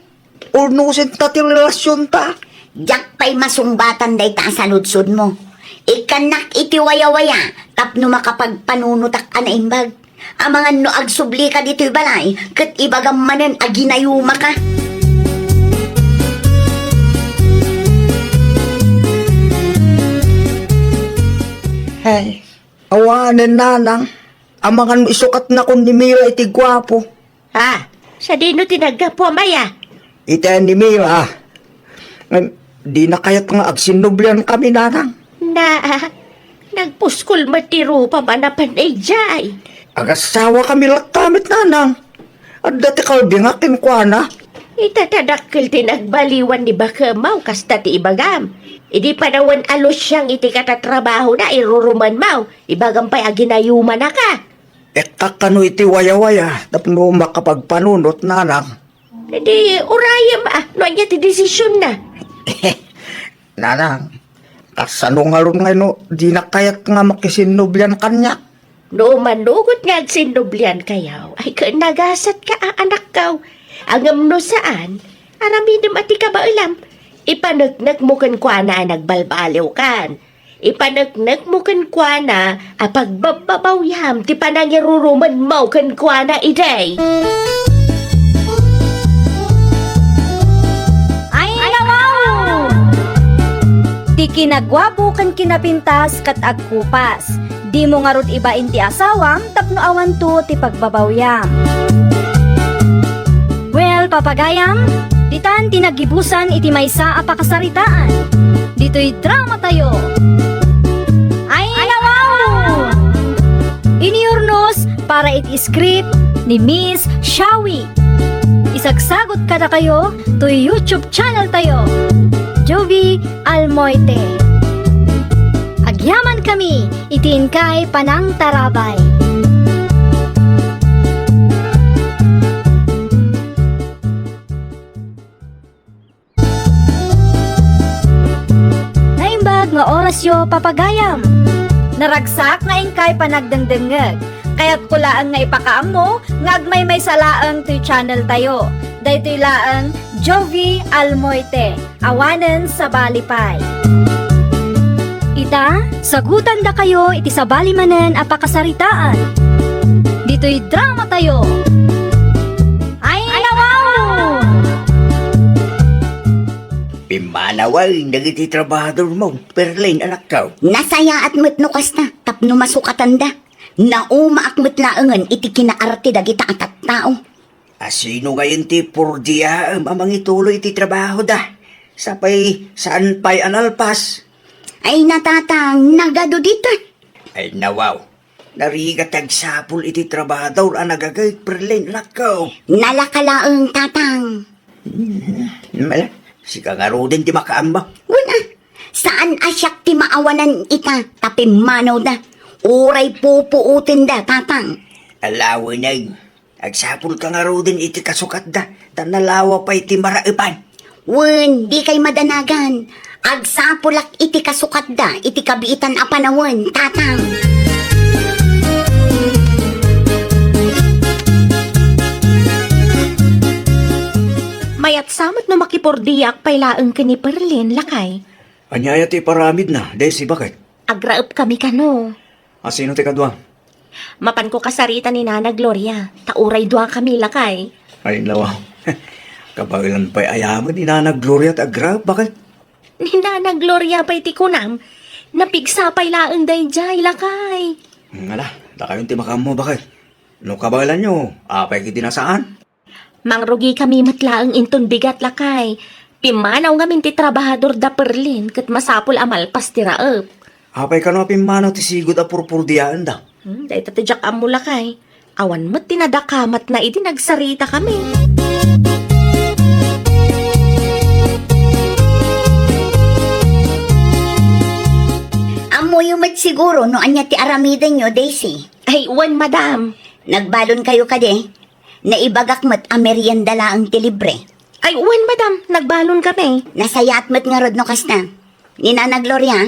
Ulnosen ta ti relasionta. Diak pay masungbatan dayta a saludsodmo. Ikkannak iti wayawaya tapno makapagpanunotak a naimbag. Amangan no agsublika ditoy balay, ket ibagam manen a ginayomaka. Hey, awanen, nanang. Amangan no isukatnakon ni Mila iti guapo. Ha? Sadino ti naggapuam aya? Iti ni Mila. Ngem, dina kayat nga agsinnublian kami, nanang. Na, nagpuskol met ti rupam a napan idiay. Agasawa kami latta met, nanang. Adda ti kalbingak kenkuana. Ita ta dakkel ti nagbaliwan ni bakemmaw, kasta ti ibagam. Idi panawen a lusiang iti katatrabahona, irurumanmaw, ibagam pay a ginayomanaka. Ekka kano iti wayawaya tapno makapagpanunot, nanang. Di urayem a, no ania ti desisionna. Nanang, kasano ngarud nga no dina kayat nga makisinnublian kaniak? No manugot nga agsinnubliankayo, ay ken nagasatka a anakko. Ngem no saan, aramidem a ti kabaelam. Ipaneknekmo kenkuana a nagbalbaliwkan. Ipaneknekmo kenkuana a pagbabbabawyam ti panangirurumenmo kenkuana idi. Ay, nawaw! Ti kinaguapo ken kinapintas ket agkupas. Dimo ngarud ibain ti asawam tapno awanto ti pagbabawyam. Well, papagayam, ditan ti nagibusan iti maysa a pakasaritaan. Ditoy dramatayo. Ay, nawaw! Iniurnos para iti script ni Miss Shawi. Isagsagot kadakayo toy YouTube channel tayo, Jovi Almoite. Agyaman kami iti inkay panangtarabay. Naimbag nga orasyo, papagayam. Naragsak nga inkay panagdengdengngeg. Kayatko laeng nga ipakaammo nga agmaymaysa laeng toy channel tayo. Daytoy laeng Jovi Almoite, awanen sabali pay. Ita, sagutandakayo iti sabali manen a pakasaritaan. Ditoy dramatayo. Ay, nawaw! Pimmanawen dagiti trabahadormo, Perlin, anakko. Nasayaat met no kasta, tapno masukatanda. Naumaak met laengen iti kinaarte dagita a tattao. Asino ngayen ti purdiaem a mangituloy iti trabahoda? Sapay saan pay a nalpas? Ay, natatang, nagadu dita. Ay, nawaw. Narigat ti agsapul iti trabahador a nagaget, Perlin, anakko. Nalaka laeng, tatang. Hmm, mala, sika ngaruden ti makaammo. Wen a, saan a siak ti maawanan ita, ta pimmanawda. Uray pupuotenda, tatang. Alaweneg. Agsapulka ngaruden iti kasukatda, ta nalawa pay ti maraepan. Wen, dikay madanagan. Agsapulak iti kasukatda iti kabiitan a panawen, tatang. Mayat sa met no makipurdiak pay laeng ken ni Perlin, lakay. Ania aya ti iparamidna, Daisy, baket? Agraep kami kano. Asino ti kadua? Mapanko kasarita ni Nana Gloria, ta uray dua kami, lakay. Ay, nawaw. Kabaelan pay ayamen ni Nana Gloria ti agraep, baket? Ni Nana Gloria pay ti kunam, napigsa pay laeng daydiay, lakay. Ngala, dakayon ti makaammo, baket. No kabaelanyo, apay ket di nasaan? Mangrugi kami met laeng inton bigat, lakay. Pimmanaw ngamin ti trabahador da Perlin ket masapul a malpas ti raep. Apay kano a pimmanaw ti sigud a purpurdiaenda? Hmm, dayta ti diak ammo, lakay. Awan met ti nadakamatna idi nagsarita kami. Ammoyo met siguro no ania ti aramidenyo, Daisy. Ay, wen, madam. Nagbalon kayo kadi? Naibagak met a merienda laeng ti libre. Ay, wen, madam, nagbalon kami. Nasayaat met ngarud no kasta. Ni Nana Gloria?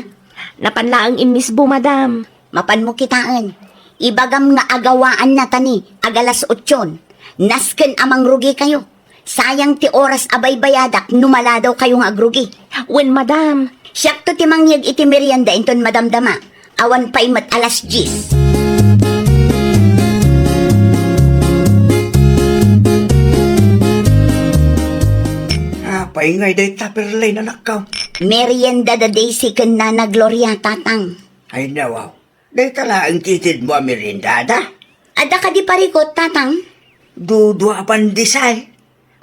Napan laeng immisbo, madam. Mapanmo kitaen. Ibagam nga agawaanna tani, agalas otsion. Nasken a mangrugi kayo. Sayang ti oras a baybayadak no maladaw kayo nga agrugi. Wen, madam. Siakto ti mangyeg iti merienda inton madamdama. Awan pay met alas dies. Apay ngay dayta, Perlin, anakko? Merienda da Daisy ken Nana Gloria, tatang. Ay, nawaw. Dayta laeng ti itedmo a meriendada? Adda kadi parikut, tatang? Dudua a pandesal.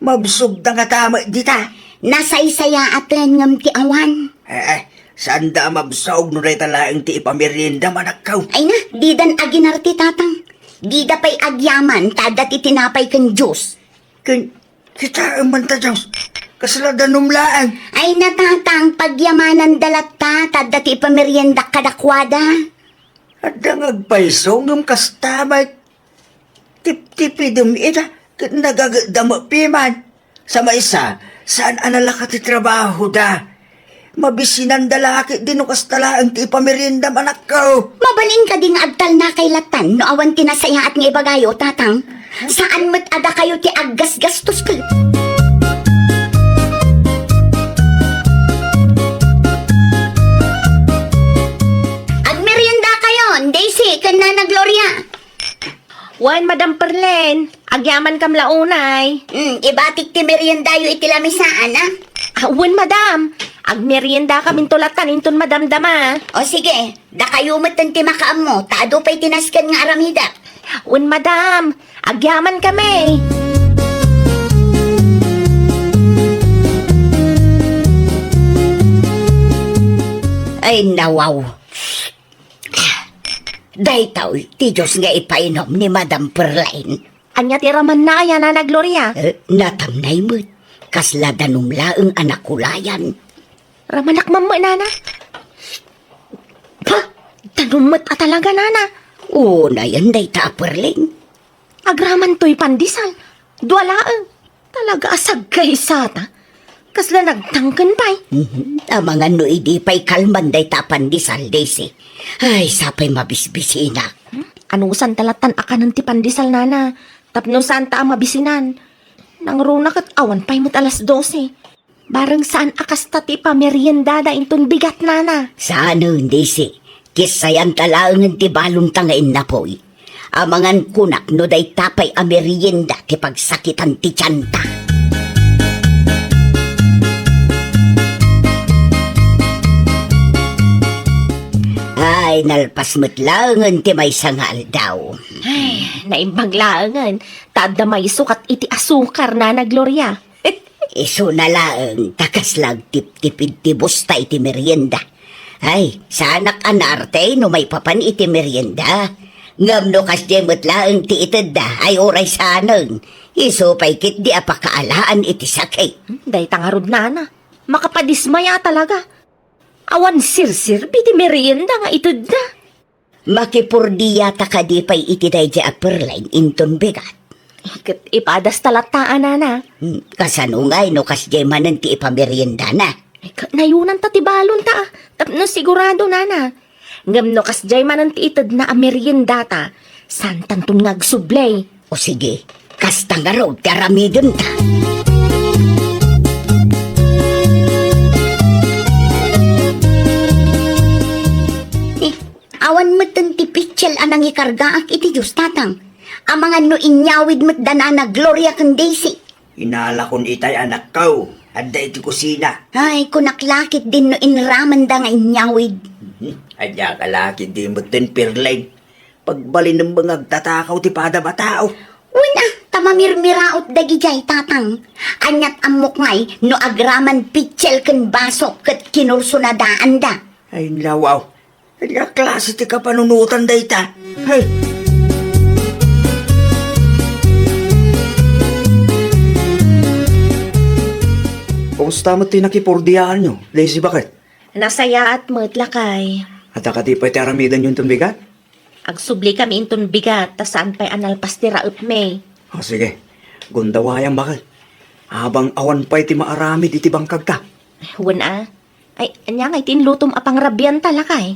Mabsogda ngata met dita. Nasaysayaaten ngem ti awan. Eh, eh, saanda a mabsog no dayta laeng ti ipameriendam, anakko. Ay na, didan aginarte, tatang. Dida pay agyaman ta adda ti tinapay ken juice. Ken, kitaem man ta, Diyos. Kasla danum laeng. Ay na, tatang, pagyamananda latta ta adda ti ipameriendak kadakuada. Adda nga agpayso ngem kasta met. Tiptipidem ida ket nagagetda met piman. Sa maysa, saan a nalaka ti trabahoda. Mabisinanda la ketdi no kasta laeng ti ipameriendam, anakko. Mabalin kadi nga agtalnakay lattan no awan ti nasayaat nga ibagayo, tatang? Saan met a dakayo ti aggasgastos ket Wen, Madam Perlen, agyamankam la unay. Hmm, ibatik ti meriendayo iti lamisaan, a? Ah, wen, Madam. Agmeriendakaminto latan inton madamdama. O sige, dakayo metten ti makaammo, ta adu pay ti nasken nga aramidek. Wen, Madam. Agyamankami. Ay, nawaw. Daytoy ti juice nga ipainum ni Madam Perlin. Ania ti ramanna aya, Nana Gloria? Eh, natamnay met. Kasla danum laeng a nakulayan. Ramanak mamma, Nana. Pa, danum met a talaga, Nana. Unayen dayta a Perlin. Agraman toy pandesal. Dua laeng. Talaga a sagkaysata. Kasla nagtangken pay. Mhm. Amangan no idi pay kalman dayta a pandesal, Daisy. Ay, sapay mabisbisinak. Hmm? Anusanta latan a kanen ti pandesal, Nana. Tapno saanta a mabisinan. Nangruna ket awan pay met alas dose. Bareng saan a kasta ti pameriendada inton bigat, Nana. Saanen, Daisy. Kissayanta laengen ti balonta nga innapoy. Amangan kunak no dayta pay a merienda ti pagsakitan ti tianta. Ay, nalpas met laengen ti maysa nga aldaw. Ay, naimbag laengen. Ta adda mayso ket iti asukar, Nana Gloria. Isuna laeng ta kasla agtiptipid ti busta iti merienda. Ay, saanak a naarte no maipapan iti merienda. Ngem no kasdiay met laeng ti itedda, ay uray saanen. Isu pay ketdi a pakaalaan iti sakit. Hmm, dayta ngarud, Nana. Makapadismaya talaga. Awan serserbi ti merienda nga itedda. Makipurdiata kadi pay iti daydiay a Perlin inton bigat? Ket ipadasta latta, Nana. Hmm, kasano ngay no kasdiay manen ti ipameriendana? Ay, ka-, nayunanta ti balonta, a, tapno sigurado, Nana. Ngem no kasdiay manen ti itedna a meriendata, saantanton nga agsubli. O sige, kasta ngarud ti aramidenta. Eh, awan metten ti pitsel a nangikargaak iti juice, Tatang. Amangan no inyawid met da Nana Gloria ken Daisy. Inalakon itay, anakko. Adda iti kusina. Ay, kunak la ketdin no inramanda nga inyawid. Hmm, ania ka la ketdi metten, Perlin? Pagbalinem nga agtatakaw ti padam a tao. Wen a, ta mamirmiraot dagidiay, Tatang. Aniat ammok ngay no agraman pitsel ken baso ket kinursunadaanda. Ay, nawaw. Ania klase ti kapanunotan dayta? Ay! Kumusta met ti nakipurdiaanyo, Daisy, baket? Nasayaat met, lakay. Adda kadi pay ti aramidenyo inton bigat? Agsublikami inton bigat, ta saan pay a nalpas ti raepmi. O, sige. Gundawayam, baket. Abang awan pay ti maaramid iti bangkagta. Wen a. Ay, ania ngay ti inlutom a pangrabianta, lakay?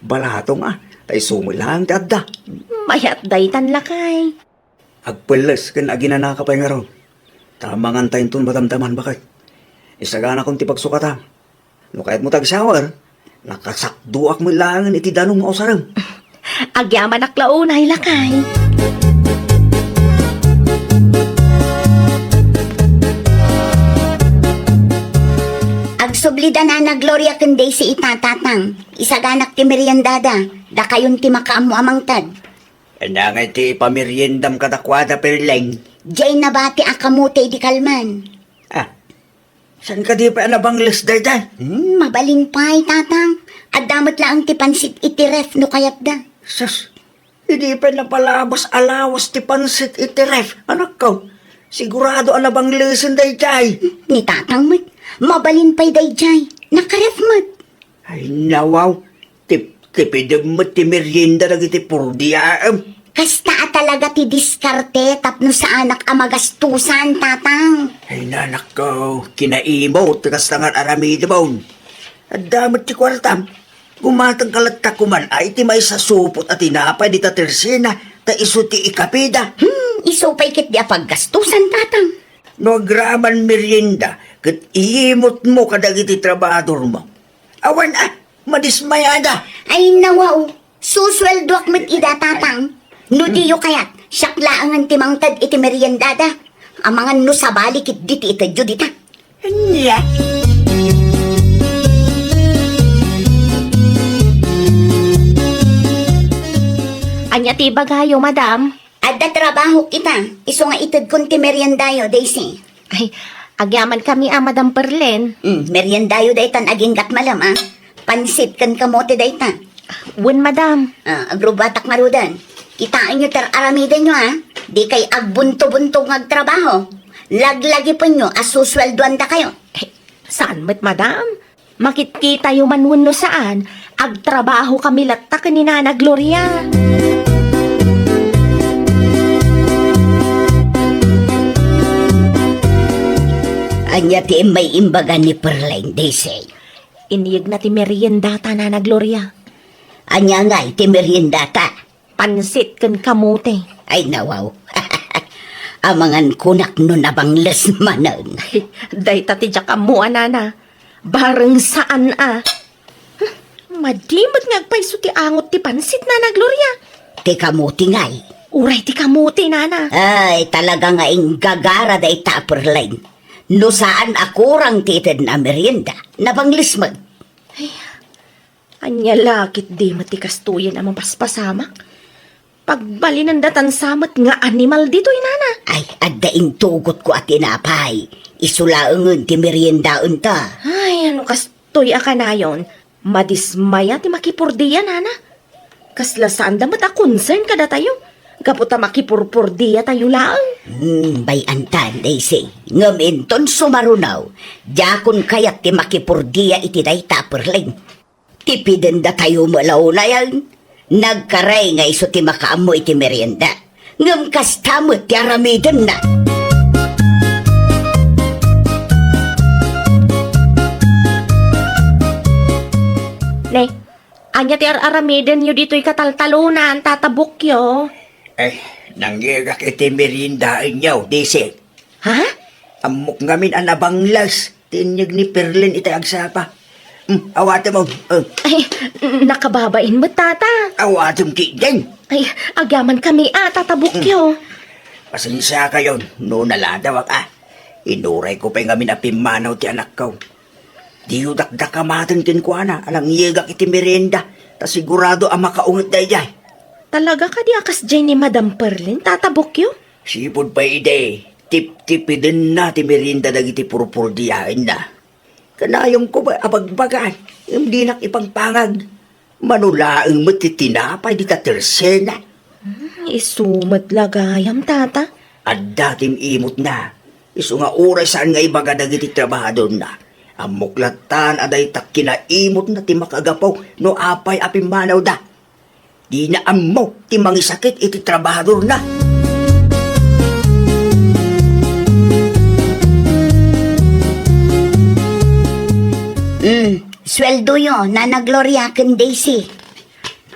Balatong a, ta isu met laeng ti adda. Mayat daytan, lakay. Agpelles ken aginanaka pay ngarud. Ta amangan ta inton madamdaman, baket. Isaganakon ti pagsukatam. No kayatmo ti agshower, nakasakduak met laengen iti danum nga usarem. Agyamanak la unay, lakay. Agsubli da Nana Gloria ken Daisy ita, Tatang. Isaganak ti meriendada. Dakayon ti makaammo a mangted. Ania ngay ti ipameriendam kadakuada, Perlin? Diay nabati a kamote idi kalman. Ah, saan kadi pay a nabangles daydiay? Hmm, mabalin pay, Tatang. Adda met laeng ti pansit iti ref no kayatda. Sus, idi pay napalabas a lawas ti pansit iti ref, anakko. Sigurado a nabanglesen daydiay. Ni Tatang met, mabalin pay daydiay. Nakaref met. Ay, nawaw. Tiptipidem met ti merienda dagiti purdiaem. Kasta a talaga ti diskarte tapno saanak a magastusan, Tatang. Ay, nanakko, kinaimot ti kasta nga aramidemon. Adda met ti kuartam. Gumatangka latta koman a iti maysa supot a tinapay dita Tersina, ta isu ti ikapida. Hmm, isu pay ketdi a paggastusan, Tatang. No agraman merienda, ket iimotmo kadagiti trabahadormo. Awan a, madismayada. Ay, nawaw. Susueldoak met ida, Tatang. No diyo kayat, Siak laengen ti mangted iti meriendada. Amangan no sabali ketdi ti itedyo dita. Ania? Ania ti ibagayo, madam? Adda trabahok ita, isu nga itedkon ti meriendayo, Daisy. Ay, agyamankami a, Madam Perlen. Mm, meriendayo daytan aginggat malem a. Pansit ken kamote dayta. Wen, madam. Ah, agrubatak ngaruden. Kitaenyo ti ar-aramidenyo a. Dikay agbunto-bunto nga agtrabaho. Laglagipenyo a susueldoandakayo. Eh, saan met, madam? Makitkitayo man wenno saan, agtrabahokami latta ken ni Nana Gloria. Ania ti immay imbaga ni Perleng, Daisy? Inyegna ti meriendata, Nana Gloria. Ania ngay ti meriendata? Pansit ken kamote. Ay, nawaw. Amangan kunak no nabangles manen. Dayta ti diak ammo a, nana. Bareng saan a. Madi met nga agpayso ti angot ti pansit, Nana Gloria. Ti kamote ngay. Uray ti kamote, nana. Ay, talaga nga inggagara dayta a Perleng. No saan a kurang ti itedna a merienda, nabangles met. Ay, ania la ketdi met ti kastoyen a mapaspasamak? Pagbalinenda tan sa met nga animal ditoy, nana. Ay, adda intugotko a tinapay. Isu laengen ti meriendaenta. Ay, ano kastoy a kanayon? Madismaya ti makipordia, nana. Kasla saanda met a concern kadatayo. Gapu ta makipurpordiatayo laeng. Hmm, bay-antan, Daisy. Ngem inton sumaruno, diakon kayat ti makipordia iti dayta a Perleng. Tipidendatayo met la unayen. Nagkaray nga isu ti makaammo iti merienda. Ngem kasta met ti aramidenna. Ne, ania ti ar-aramidenyo ditoy kataltalonan, Tata Bukyo? Eh, nangyegak iti meriendaenyo, Daisy. Ha? Ammok ngamin a nabangles ti inyeg ni Perleng iti agsapa. Hmm, awatem, oh. Oh. Ay, nakababain met, tata. Awatem ketdin. Ay, agyamankami a, Tata Bukyo. Hmm. Pasensiakayon no naladawak a. Inurayko pay ngamin a pimmanaw ti anakko. Diyo dakdakamaten kenkuana a nangyegak iti merienda, ta sigurado a makaunget daydiay. Talaga kadi a kasdiay ni Madam Perleng, Tata Bukyo? Sipud pay idi, tiptipidenna ti merienda dagiti purpurdiaenna. Kanayonko pay a bagbagaan, ngem dinak ipangpangag. Mano laeng met ti tinapay dita tersena. Hmm, isu met la gayam, tata. Adda ti imotna. Isu nga uray saan nga ibaga dagiti trabahadorna. Ammok lattan a dayta kinaimotna ti makagapu no apay a pimmanawda. Dina ammo ti mangisakit iti trabahadorna. Mm, sueldoyo, Nana Gloria ken Daisy.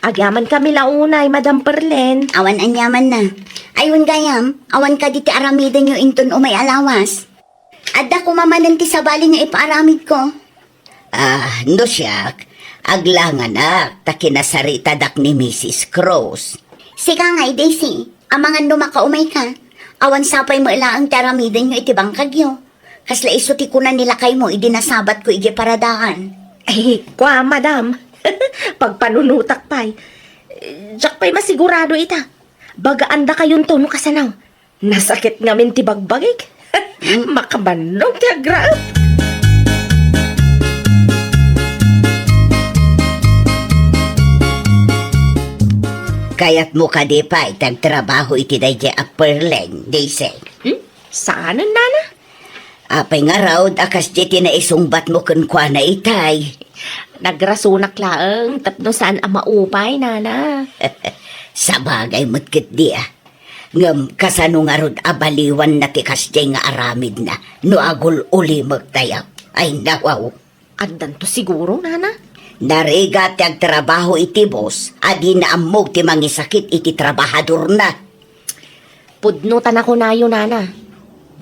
Agyamankami la unay, Madam Perleng. Awan aniamanna. Ay, wen gayam, awan kadi ti aramidenyo inton umay a lawas? Adda koma manen ti sabali nga ipaaramidko. Ah, no siak, aglanganak ta kinasaritadak ni Misis Cruz. Sika ngay, Daisy, amangan no makaumayka. Awan sapay met laeng ti aramidenyo iti bangkagyo. Kasla isu ti kuna ni lakaymo idi nasabatko idiay paradaan. Ay, kua, madam. Pagpanunotak pay. Diak pay masigurado ita. Bagaandakayonto no kasano. Nasakit ngamin ti bagbagik. Makabannog ti agraem. Kayatmo kadi pay ti agtrabaho iti daydiay a Perleng, Daisy? Hmm? Saanen, nana? Apay ngarud a kasdiay ti naisungbatmo kenkuana itay? Nagrasonak laeng tapno saan a maupay, nana. Sabagay met ketdi a. Ngem kasano ngarud a baliwanna ti kasdiay nga aramidna no agul-ulimektayo? Ay, nawaw. Addanto siguro, nana? Narigat ti agtrabaho iti bus a dina ammog ti mangisakit iti trabahadorna. Pudno ta nakunayo, nana.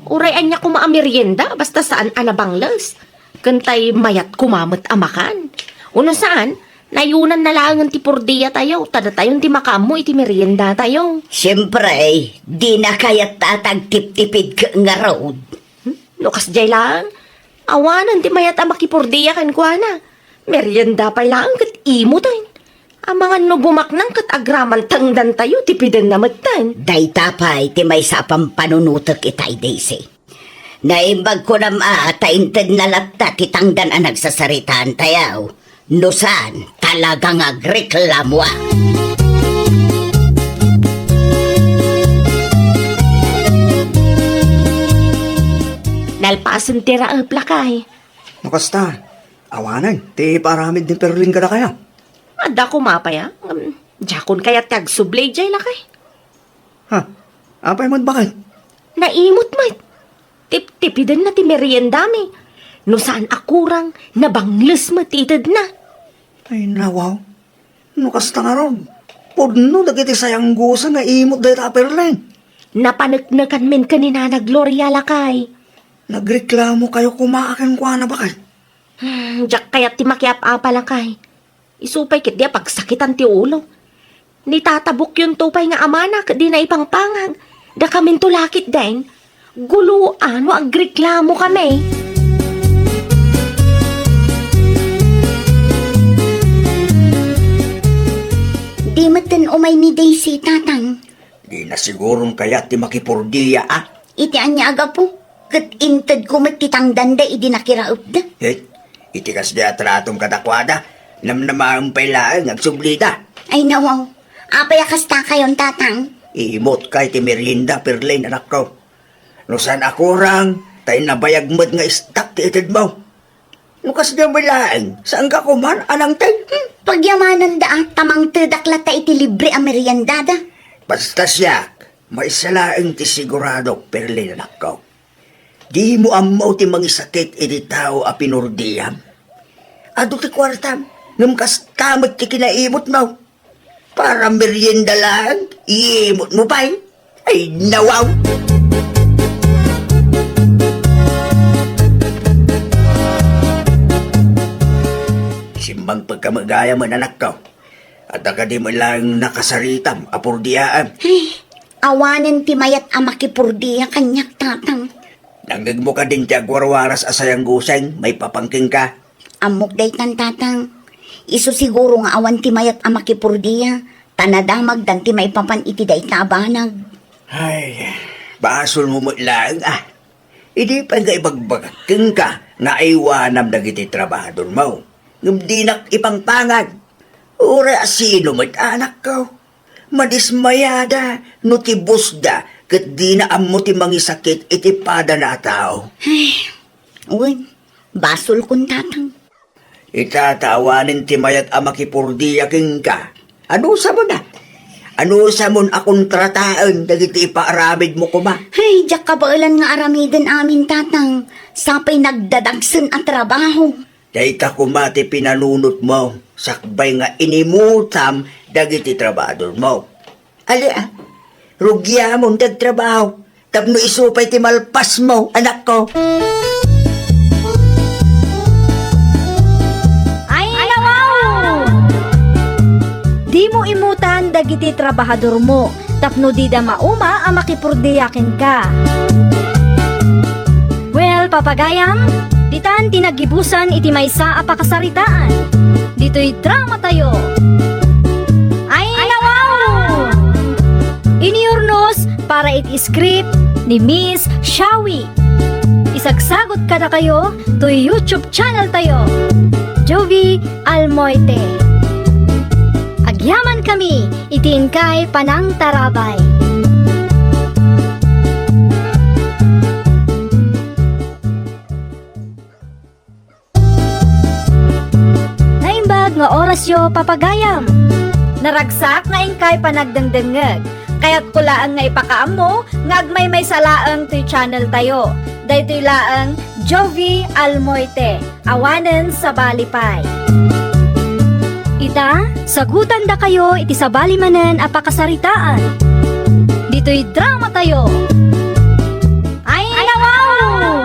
Uray ania koma a merienda, basta saan a nabangles. Ken tay mayat koma met a makan. Uno saan, Nayunanna laengen ti purdiatayo, ta datayon ti makaammo iti meriendatayo. Siempre, dina kayat ta agtiptipid ket ngarud. Hmm? No kasdiay laeng, awanen ti mayat a makipurdia kenkuana. Merienda pay laeng ket imoten. Amangan no bumaknang ket agraman tangdantayo, tipidenna metten. Dayta pay ti maysa a pampanunotek itay, Daisy. Naimbag kunam a ta intedna latta ti tangdan a nagsasaritaantayo. No saan, talaga nga agreklamoak. Nalpasen ti raep, lakay. No kasta, awanen ti ipaaramid ni Perling kadakayo. Adda koma pay a. Um, diakon kayat ti agsubli idiay, lakay. Ha? Apay met, baket? Naimot met. Tiptipidenna ti meriendami. No saan a kurang, nabangles met ti itedna. Ay, nawaw. No kasta ngarud, pudno dagiti sayangguseng nga imot dayta a Perling. Napaneknekanmin ken ni Nana Gloria, lakay. Nagreklamokayo koma kenkuana, baket? Hmm, diak kayat ti makiap-apa, lakay. Isu pay ketdi a pagsakitan ti ulo. Ni tata Bukyonto pay nga amana ket dina ipangpangag. Dakaminto la ketdin. Guloan no agreklamokami. Di metten umay ni Daisy, tatang. Dina siguron kayat ti makipurdia, a? Iti ania a gapu, ket intedko met ti tangdanda idi nakiraepda. Eh, iti kasdi a tratom kadakuada, namnamaen pay laeng nga agsublida. Ay, nawaw. Apay a kastakayon, tatang? Imotka iti merienda, Perling, anakko. No saan a kurang, tay nabayag met nga istak ti itedmo. No kasdiay met laeng, saanka koma a nangted? Hmm, pagyamananda a, ta mangtedak latta iti libre a meriendada. Basta siak, maysa laeng ti siguradok, Perling, anakko. Dimo ammo ti mangisakit iti tao a pinurdiam. Adu ti kuartam, ngem kasta met ti kinaimotmo. Para merienda laeng, imotmo pay. Ay, nawaw! Simmangpegka met gayam, anakko. Adda kadi met laeng nakasaritam a purdiaem? Ay, awanen ti mayat a makipurdia kaniak, tatang. Nangngegmo kadin ti agwarwaras a sayangguseng maipapan kenka? Ammok daytan, tatang. Isu siguro nga awan ti mayat a makipurdia, ta nadamagdan ti maipapan iti dayta a banag. Ay, basolmo met laeng, a. Idi pay nga ibagbagak kenka nga aywanam dagiti trabahadormo, ngem dinak ipangpangag. Uray a sino met, anakko. Madismayada no ti bosda ket dina ammo ti mangisakit iti padana a tao. Ay, wen, basolkon, tatang. Ita ta awanen ti mayat a makipurdia kenka. Anusamon a? Anusamon a kontrataen dagiti ipaaramidmo koma? Ay, diak kabaelan nga aramiden amin, tatang. Sapay nagdadagsen a trabaho. Dayta koma ti pinanunotmo, sakbay nga inimutam dagiti trabahadormo. Ali a, rugiamon ti agtrabaho, tapno isu pay ti malpasmo, anakko. Ay, nawaw! Dimo imutan dagiti trabahadormo tapno dida mauma a makipurdia kenka. Well, papagayam, ditan ti naggibusan iti maysa a pakasaritaan. Ditoy dramatayo. Ay, nawaw! Inurnos para iti script ni Miss Shawi. Isagsagut kadakayo toy YouTube channel tayo, Jovie Almoite. Agyamankami iti inkay panangtarabay. Naimbag nga orasyo, papagayam. Naragsak nga inkay panagdengdengngeg. Kayatko laeng nga ipakaammo nga agmaymaysa laeng toy channel tayo. Daytoy laeng Jovie Almoite, awanen sabali pay. Ita, sagutandakayo iti sabali manen a pakasaritaan. Ditoy dramatayo. Ay, nawaw!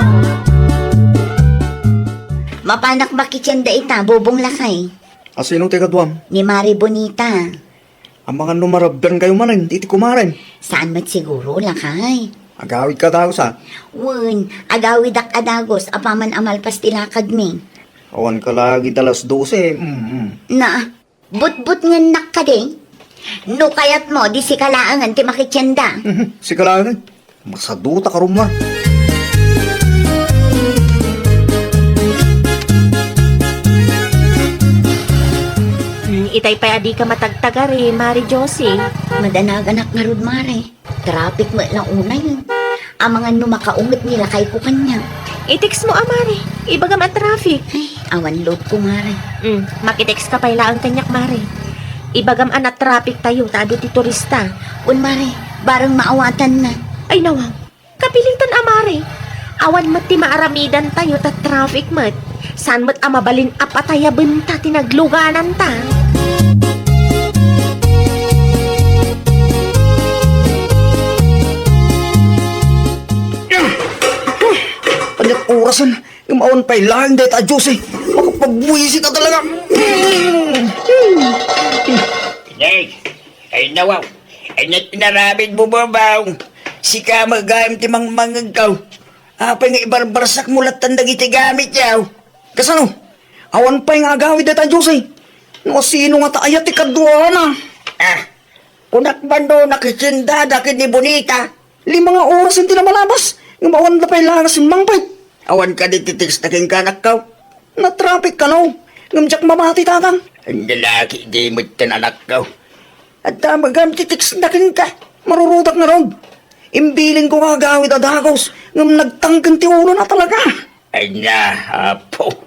Mapanak makitian dayta, bubong lakay. Asino ti kaduam? Ni Mari Bonita. Amangan no marabbiankayo manen iti kumaren. Saan met siguro, lakay? Agawidka dagus, a? Wen, agawidak a dagus apaman a malpas ti lakadmi. Awan ka lagi ta alas dose, mm, mm. Na, butbutngennak kadi? No kayatmo, di sika laengen ti makitienda. Sika laengen? Masaduta ka rumma. Hmm, itay pay a dika matagtagari, Mari Josie. Madanaganak ngarud, Mare. Traffic met la unay. Amangan no makaunget ni lakayko kaniak. I-text mo a, Mare. Ibagam a traffic. Ay, awan load ko, Mare. Hmm, makitext ka pay laeng kaniak, Mare. Ibagam a na-traffic tayo, ta adu ti turista. Wen, Mare, bareng maawatanna. Ay, nawaw. Kapilitan a, Mare. Awan met ti maaramidantayo ta traffic met. Saan met a mabalin a patayabenta ti naglugananta. Ania't orasen? Ngem awan pay laeng dayta a Dios, eh. Makapagbuisit a talaga. Nay, ay nawaw. Ania ti inaramidmo, Bobong? Sika met gayam ti mangmangngegko. Apay nga ibarbarsak mo lattan dagiti gamityo? Kasano? Awan pay nga agawid dayta a Dios, eh. No asino ngata aya ti kaduana? Ah, kunak man no nakitiendada ken ni Bonita. Lima nga oras ti namalabas, ngem awan da pay la nga simmangpet. Awan kadi ti text na kenka, anakko? Na-traffic kano, ngem diak mamati, tatang. Ania la ketdi metten, anakko? Adda met gayam ti text na kenka. Marurudak ngarud. Imbilinko nga agawid a dagus, ngem nagtangken ti ulona talaga. Ania, Apo,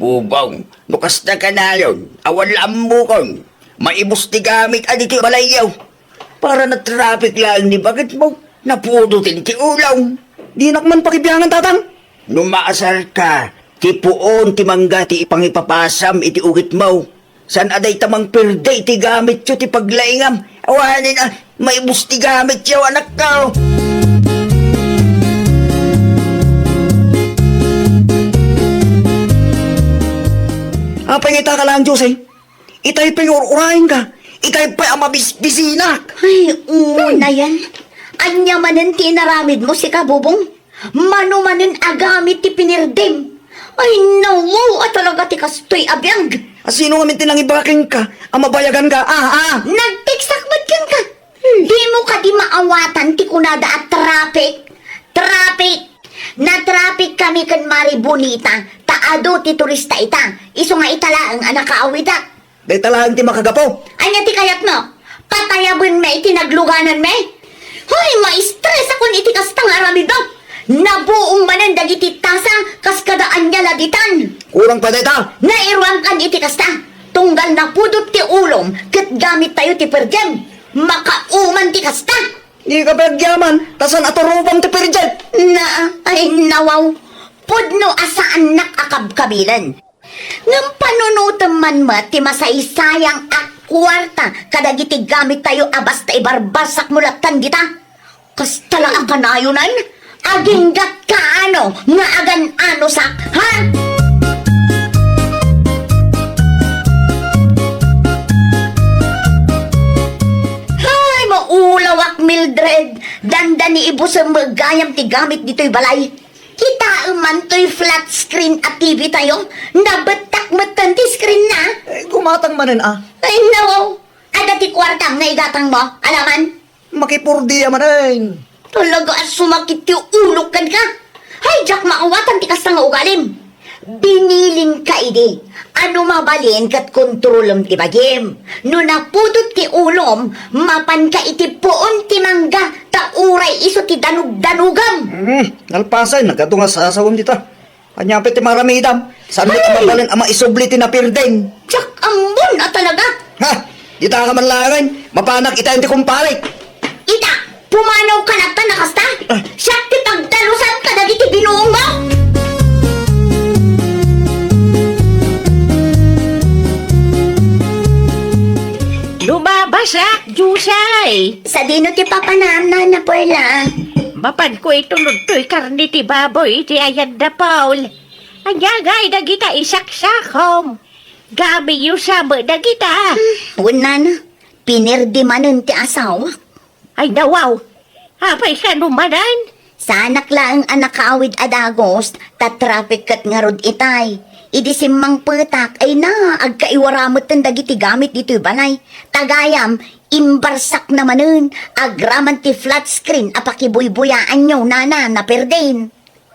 Bobong, no kasta kanayon, awan la ammokon. Maibus ti gamit a ditoy balayyo. Para na-traffic laeng ni baketmo, napudoten ti ulom. Dinak man pakibiangan, tatang. No maasarka, ti puon ti mangga ti ipangipapasam iti ugitmo. Saan a dayta mangperde iti gamityo ti paglaingam? Awanen a, maibus ti gamityo, anakko. Apay nga ita ka laeng, Dios, eh? Itay pay nga ur-urayenka. Itay pay a mabisbisinak. Ay, unayan. Ania manen ti inaramidmo, sika, Bobong? Mano manen a gamit ti pinirdem? Ay, nawaw a talaga ti kastoy a biag. A sino ngamin ti nangibaga kenka a mabayaganka? Ah, ah. Nagtekstak met kenka. Hmm. Dimo kadi maawatan ti kunada a traffic? Traffic! Na-traffic kami ken Mari Bonita, ta adu ti turista ita. Isu nga ita laeng a nakaawidak. Dayta laeng ti makagapu. Ania ti kayatmo? Patayabenmi iti naglugananmi? Hoy, ma-stress akon iti kasta nga aramidmo. Nabuong manen dagiti tasa kas kada ania la ditan. Kurang pa dayta. Nairuankan iti kasta. Tunggal napudot ti ulom ket gamittayo ti perdem. Makauman ti kasta. Dika pay agyaman, ta saan a turubam ti perdem. Na, ay, nawaw. Pudno a saannak a kabkabilen. Ngem panunotem man met ti masaysayang a kuarta kadagiti gamittayo a basta ibarbarsak mo lattan dita. Kasta la a kanayonan, aginggat kaano nga agan-anosak, ha? Hay, maulawak, Mildred. Dandani ibusem gayam ti gamit ditoy balay. Kitaem man toy flat screen a T V tayo, nabettak metten ti screen na. Eh, gumatang manen, a. Ay, nawaw. Adda ti kuartam nga igatang mo, alaman? Makipurdia manen. Talaga a sumakit ti ulok kenka. Hay, diak maawatan ti kasta nga ugalim. Binilinka idi. Ano mabalin ket kontrolem ti bagim. No napudot ti ulom, mapanka iti puon ti mangga, ta uray isu ti danugdanugam. Hmm, nalpasen, nagadu nga sasawem dita. Ania pay ti maramidam? Saan met a mabalin a maisubli ti napirdem? Diak ammon a talaga. Ha? Dita ka man laengen, mapanak itaen ti kumparik. Ita, pumanaw ka latta na kasta? Ah. Siak ti pagdalusan kadagiti binuong mo. Lumabas, ah, Diosay! Sadino ti papanam, Nana Perla? Mapanko itulod toy karne ti baboy iti ayan da Paul. Ania ngay dagita isaksakom? Gamityo sa met dagita. Wen, nana, pinerdi manen ti asawak. Ay, nawaw. Apay, kano manen? Saanak laeng a nakaawid a dagus, ta traffic ket ngarud itay. Idi simmangpetak, ay na, agkaiwara metten dagiti gamit ditoy balay. Ta gayam, imbarsakna manen, agraman ti flat screen a pakibuybuyaanyo, nana, naperdin.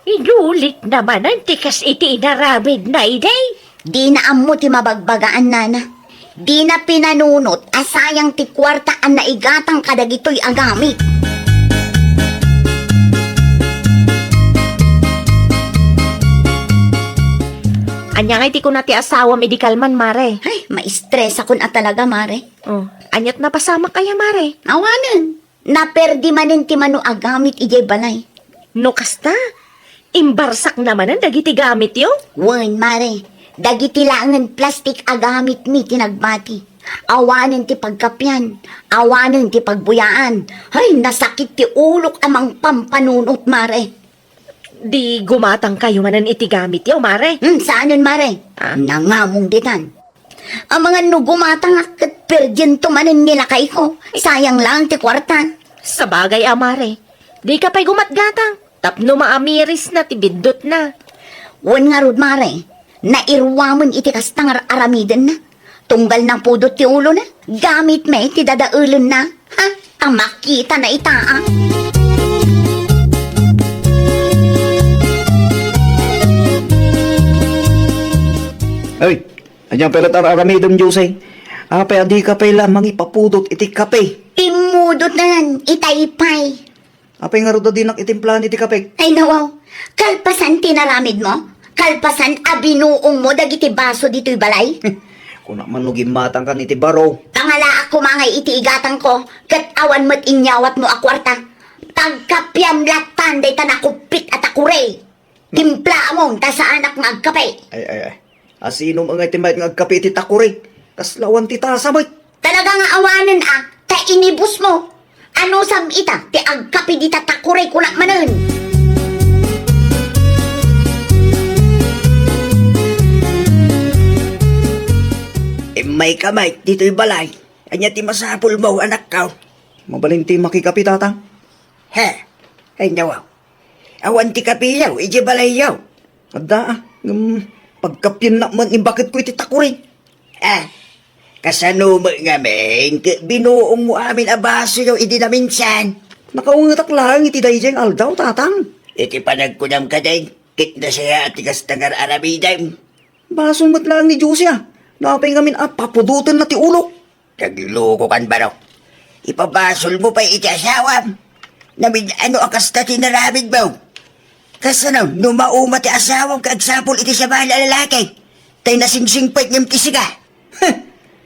Inulit na manen ti kas iti inaramidna idi. Dina ammo ti mabagbagaan, nana. Dina pinanunot a sayang ti kuarta a naigatang kadagitoy a gamit. Ania ngay ti kuna ti asawam idi kalman, mare? Ay, maistresakon a talaga, mare. Oh, aniat napasamak aya, mare? Awanen. Naperdi manen ti mano a gamit idiay balay. No kasta, imbarsakna manen dagiti gamityo? Wen, mare. Dagiti laengen plastik a gamitmi ti nagbati. Awanen ti pagkapian, awanen ti pagbuyaan. Ay, nasakit ti ulok a mangpampanunot, mare. Di gumatangkayo manen iti gamityo, mare? Hmm, saanen, mare? Ah? Nangamong ditan. Amangan no gumatangak ket perdiento manen ni lakayko. Sayang laeng ti kuarta. Sabagay a, mare. Dika pay gumatgatang tapno maamirisna ti biddutna. Wen ngarud, mare, nairuamen iti kasta nga ar-aramidenna. Tunggal napudot ti ulona, gamitmi ti dadaelenna. Ha? Ta makitana ita, a. Ay, ania pay la ti ar-aramidem, Jose? Apay a dika pay la mangipapudot iti kape? Immudoten, itay pay. Apay ngarud a dinak itimplaen iti kape? Ay, nawaw. Kalpasan ti naramidmo? Kalpasan a binuongmo dagiti baso ditoy balay? Kuna man no gimmatangkan iti baro. Pangalaak koma ngay iti igatangko, ket awan met inyawatmo a kuarta. Pagkapiam lattan dayta nakuppit a takuri. Timplaamon ta saanak nga agkape. Ay, ay, ay. Asino ngay ti mayat nga agkape iti takuri? Kasla awan ti tasa met. Talaga nga awanen a, ta inibusmo. Anusam ita ti agkape dita takuri, kunak manen. Immayka met ditoy balay. Ania ti masapulmo, anakko? Mabalin ti makikape, tatang. He, ay, nawaw. Awan ti kapeyo idiay balayyo? Adda, a. Ngem pagkapiennak met ni baketko iti takuri. A, kasano met ngamin ket binuongmo amin a basoyo idi naminsan? Nakaungetak laeng iti daydiay nga aldaw, tatang. Iti panagkunam kadi, ket nasayaat ti kasta nga ar-aramidem. Baso met laeng ni Jose, a. Napay ngamin a papudotenna ti ulok. Naglukokan, baro. Ipabasolmo pay iti asawam. Namin-ano a kasta ti naramidmo? Kasano no mauma ti asawam ket agsapul iti sabali a lalaki? Tay nasingsingpet ngem ti sika. Heh!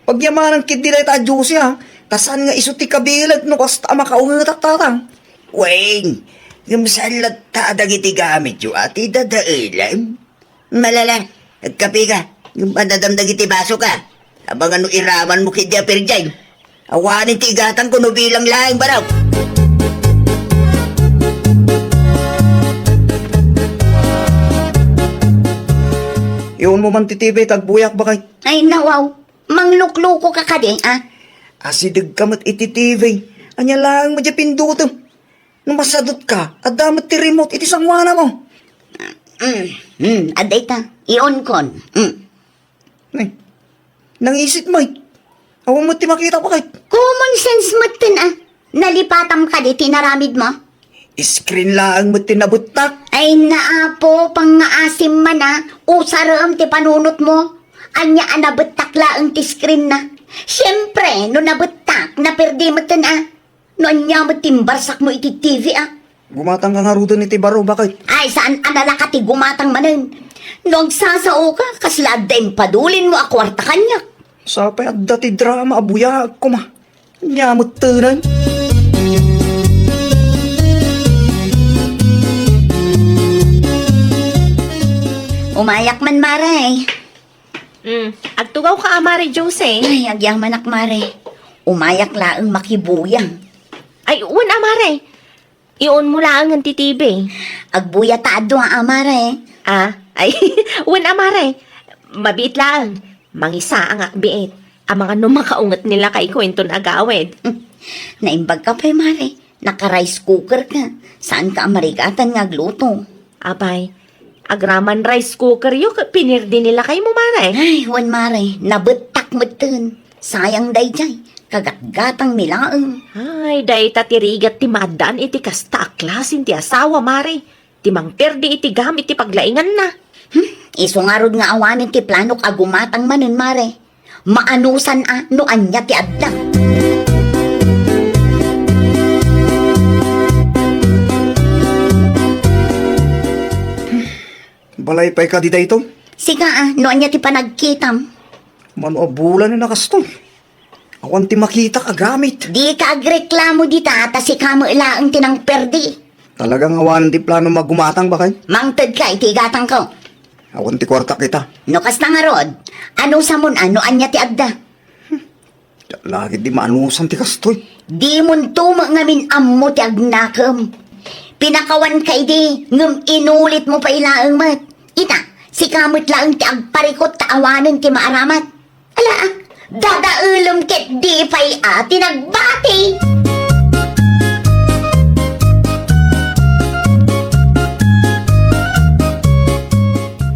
Pagyamanan ketdi dayta a Jose, a. Ta saan nga isu ti kabileg no kasta a makaungetak, tatang. Wen, ngem saan latta a dagiti gamityo a ti dadaelem? Malala, agkapeka. Ngem adda dagiti basoka. Amangan no iramanmo ketdi a perdiay. Awanen ti igatangko no bilang laeng, baro. Iunmo man ti T V, ta agbuyak, bakay. Ay, nawaw. Mangluklukoka kadi, a? Asidegka met iti T V. Ania laeng met diay pindutem? No masadutka, adda met ti remote iti sangoanamo. Mm, mm, adda ita. Ionkon. Mm. Ay, nangisit met. Awan met ti makita, bakay. Common sense metten, a. Nalipatam kadi ti inaramidmo? Screen laeng met ti nabettak. Ay, naapo, pangngaasim man, a. Usarem ti panunotmo. Ania a nabettak laeng ti screen na? Siempre, no nabettak, naperdi metten, a. No ania met ti imbarsakmo iti T V, a? Gumatangka ngaruden iti baro, bakay. Ay, saan a nalaka ti gumatang manen? No agsasaoka, kasla adda impadulinmo a kuarta kaniak. Sapay adda ti drama a buyaag koma. Ania met tenen? Umayak man, mare. Mm, agtugawka a, Mare Jose. Ay, agyamanak, mare. Umayak laeng makibuyang. Ay, wen a, mare. Iunmo laengen ti T V. Agbuya ta adu a, mare. A, ay, wen a, mare. Mabiit laeng. Mangisaangak biit. Amangan no makaunget ni lakayko inton agawid. Naimbag ka pay, Mare. Naka-rice cooker ka. Saan ka a marigatan nga agluto? Apay, agraman rice cooker yo ket pinirdi ni lakaymo, Mare. Ay, wen, Mare. Nabettak metten. Sayang dayjay. Kagatgatang mi laeng. Ay, dayta ti rigat ti maaddaan iti kasta a klasen ti asawa, Mare. Ti mangpirdi iti gamit ti paglainganna. Hmm, isu ngarud nga awanen ti planok a gumatang manen, Mare. Maanusan a no ania ti adda. Balay pay kadi daytoy? Sika a, no ania ti panagkitam? Mano a bulan a nakastoy? Awan ti makitak a gamit. Dika agreklamo dita, ta sika met laeng ti nangperdi. Talagang awanen ti plano nga gumatang, baket? Mangted ka iti igatangko. Awan ti kuarta kita. No kasta ngarud, anusamon a no ania ti adda? Diak la ketdi maanusan ti kastoy. Dimonto met ngamin ammo ti agnakem. Pinakawanka idi, ngem inulitmo pay laeng met. Ita, sika met laeng ti agparikut ta awanen ti maaramat. Ala, dadaelem ket di pay a ti nagbati.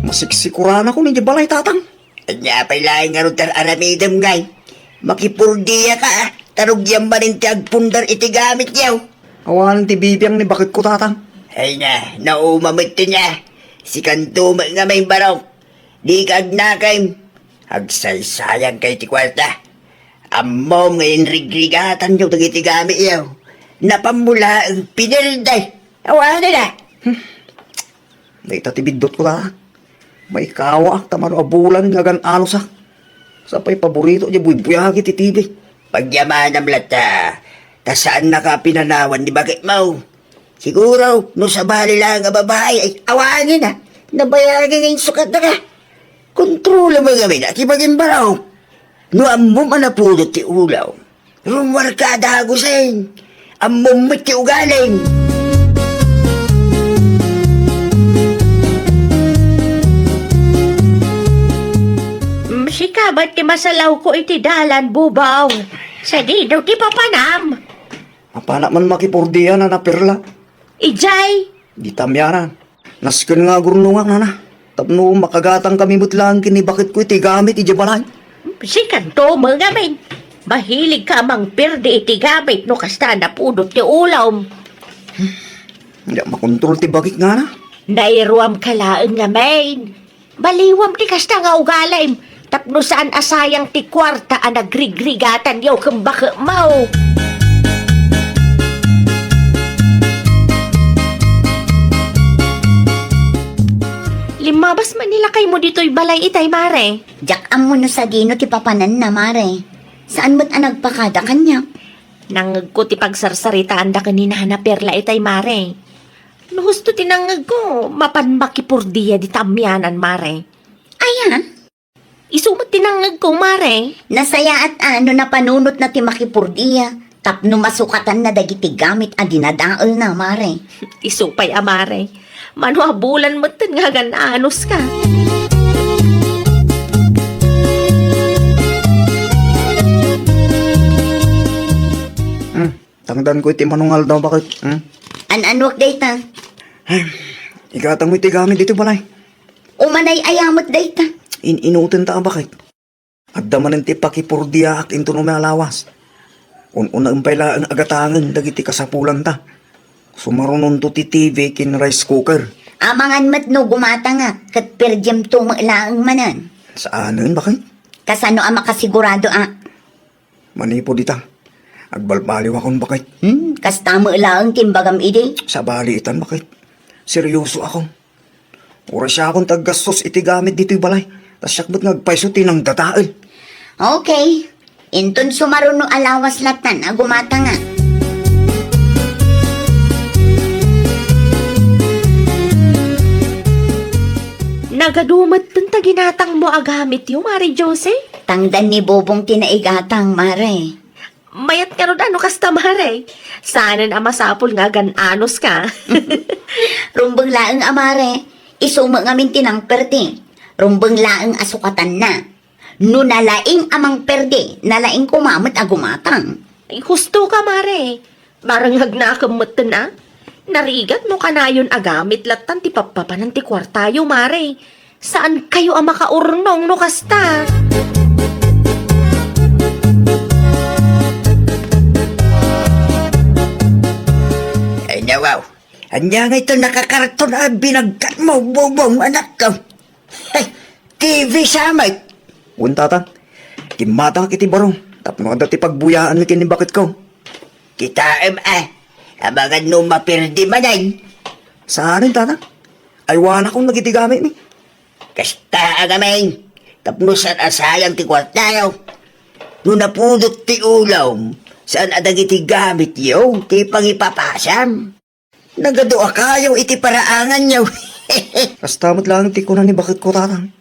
Masiksikuranakon idiay balay, Tatang. Ania pay laeng ngarud ti ar-aramidem, ngay? Makipurdiaka, a, ta rugiam manen ti agpundar iti gamityo. Awan ti bibiang ni baketko, Tatang. Ay na, nauma met ti nia. Sikanto met ngamin, Barok. Dika agnakem. Agsaysayangka iti kuarta. Ammom nga inrigrigatanyo dagiti gamityo. Napanmo laeng pinirdi. Awanen a. Hmm. Dayta ti biddutko, ta. Maikawaak ta mano a bulan nga agan-anusak. Sa pay paborito diay buybuyagi ti T V. Pagyamanam latta, ta saannaka a pinanawan ni baketmo. Siguro, no sabali laeng a babai, ay awanen a. Nabayagi nga insukatnaka. Kontrolem ngamin a ti bagim, Barok. No ammom a napudot ti ulaw, rummuarka a dagusen. Ammom met ti ugalim. Mm, sika met ti masalawko iti dalan, Bubong. Sadino ti papanam? Apanak man makipurdia, Nana Perla? Idiay? Dita amianan. Nasken nga agurnongak, Nana. Tapno makagatangkami met laeng ken ni baketko iti gamit idiay balay. Sikanto met ngamin. Mahiligka a mangperdi iti gamit no kasta a napudot ti ulom. Diak makontrol ti bagik, Nana. Nairuamka laeng ngamin. Baliwam ti kasta nga ugalim, tapno saan a sayang ti kuarta a nagrigrigatanyo ken baketmo. Limmabas man ni lakaymo ditoy balay itay, Mare. Diak ammo no sadino ti papananna, Mare. Saan met a nagpakada kaniak? Nangngegko ti pagsarsaritaanda ken ni Nana Perla itay, Mare. No husto ti nangngegko, mapan makipurdia dita amianan, Mare. Aya? Isu met ti nangngegko, Mare. Nasayaat a no napanunotna ti makipurdia tapno masukatanna dagiti gamit a dinadaelna, Mare. Isu pay a, Mare. Mano a bulan metten nga agan-anuska. Hmm. Tangdanko iti manungaldaw, baket. Hmm? An-anuak dayta? Ay, igatangmo iti gamit ditoy balay. Umanay aya met dayta? In-inutenta a baket. Adda manen ti pakipurdiaak inton umay a lawas. Un-unaem pay laeng a gatangen dagiti kasapulanta. Sumarunonto ti T V ken rice cooker. Amangan met no gumatangak ket perdiemto met laeng manen. Saanen, baket? Kasano a makasigurado a? Manipud ita, agbalbaliwakon, baket. Hmm, kasta met laeng ti imbagam idi. Sabali itan, baket. Seryosoakon. Uray siakon ti aggastos iti gamit ditoy balay. Ta siak met nga agpayso ti nangdadael. Okay. Inton sumaruno a lawas lattan a gumatangak. Nagadu metten ta ginatangmo a gamityo, Mare Jose? Tangdan ni Bobong ti naigatang, Mare. Mayat ngarud a no kasta, Mare. Saanen a masapul nga agan-anuska. Rumbeng laeng a, Mare. Isu met ngamin ti nangperdi. Rumbeng laeng a sukatanna. No nalaing a mangperdi, nalaing koma met a gumatang. Ay, husto ka, Mare. Barangagnakem metten a. Narigat no kanayon a gamit lattan ti pappapanan ti kuartayo, Mare. Saan kayo a makaurnong no kasta? Ay, nawaw. Ania nga ito nakakarton a binagkat mo, bubong, anak ko? Ay, T V sa met. Wen, Tatang. Kimmata iti barong tapno adda ti pagbuyaanmi ken ni baketko. Kitaem a, amangan no mapirdi manen. Saanen, Tatang. Aywanakon dagiti gamitmi. Kasta a ngamin, tapno saan a sayang ti kuartayo. No napudot ti ulom, saan a dagiti gamityo ti pangipapasam. Nagadu a kayo iti paraanganyo. Kasta met laeng ti kuna ni baketko, Tatang.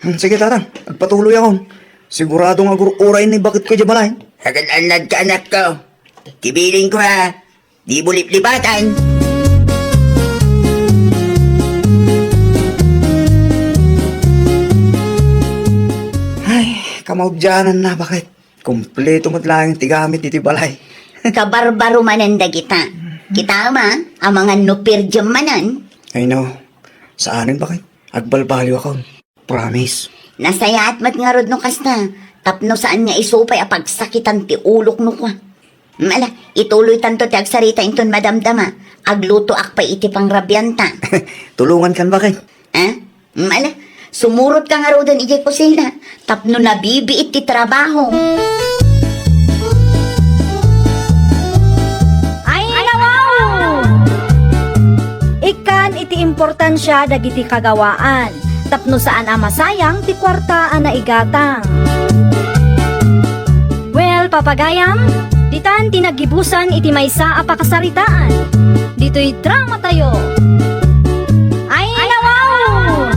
Hmm, sige, Tatang, agpatuloyakon. Sigurado nga agur-uray ni baketko idiay balay. Agad-annadka, anakko. Kibilinko, ha. Di mo liplipatan. Ay, kamaudiananna, baket. Kompleto met laeng ti gamit iti balay. Kabarbaro manen dagita. Kitaem a, amangan no pirdiem manen. Ay, no. Saanen, baket. Agbalbaliwakon. Promise. Nasayaat met ngarud no kasta, tapno saan nga isu pay a pagsakitan ti ulok no kua. Ala, ituloytanto ti agsarita inton madamdama. Aglutoak pay iti pangrabianta. Tulongankan, baket. Ha? Ala, sumurotka ngaruden idiay kusina tapno nabibiit ti trabaho. Ay, nawaw! Ikkan iti importansia dagiti kagawaan tapno saan a masayang ti kuarta a naigatang. Well, papagayam, ditan ti naggibusan iti maysa a pakasaritaan. Ditoy dramatayo. Ay, nawaw!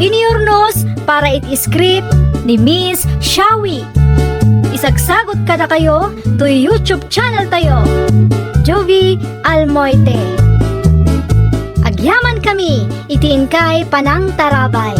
Iniurnos para iti script ni Miss Shawi. Isagsagot kadakayo toy YouTube channel tayo, Jovi Almoite. Agyaman kami iti inkay panangtarabay.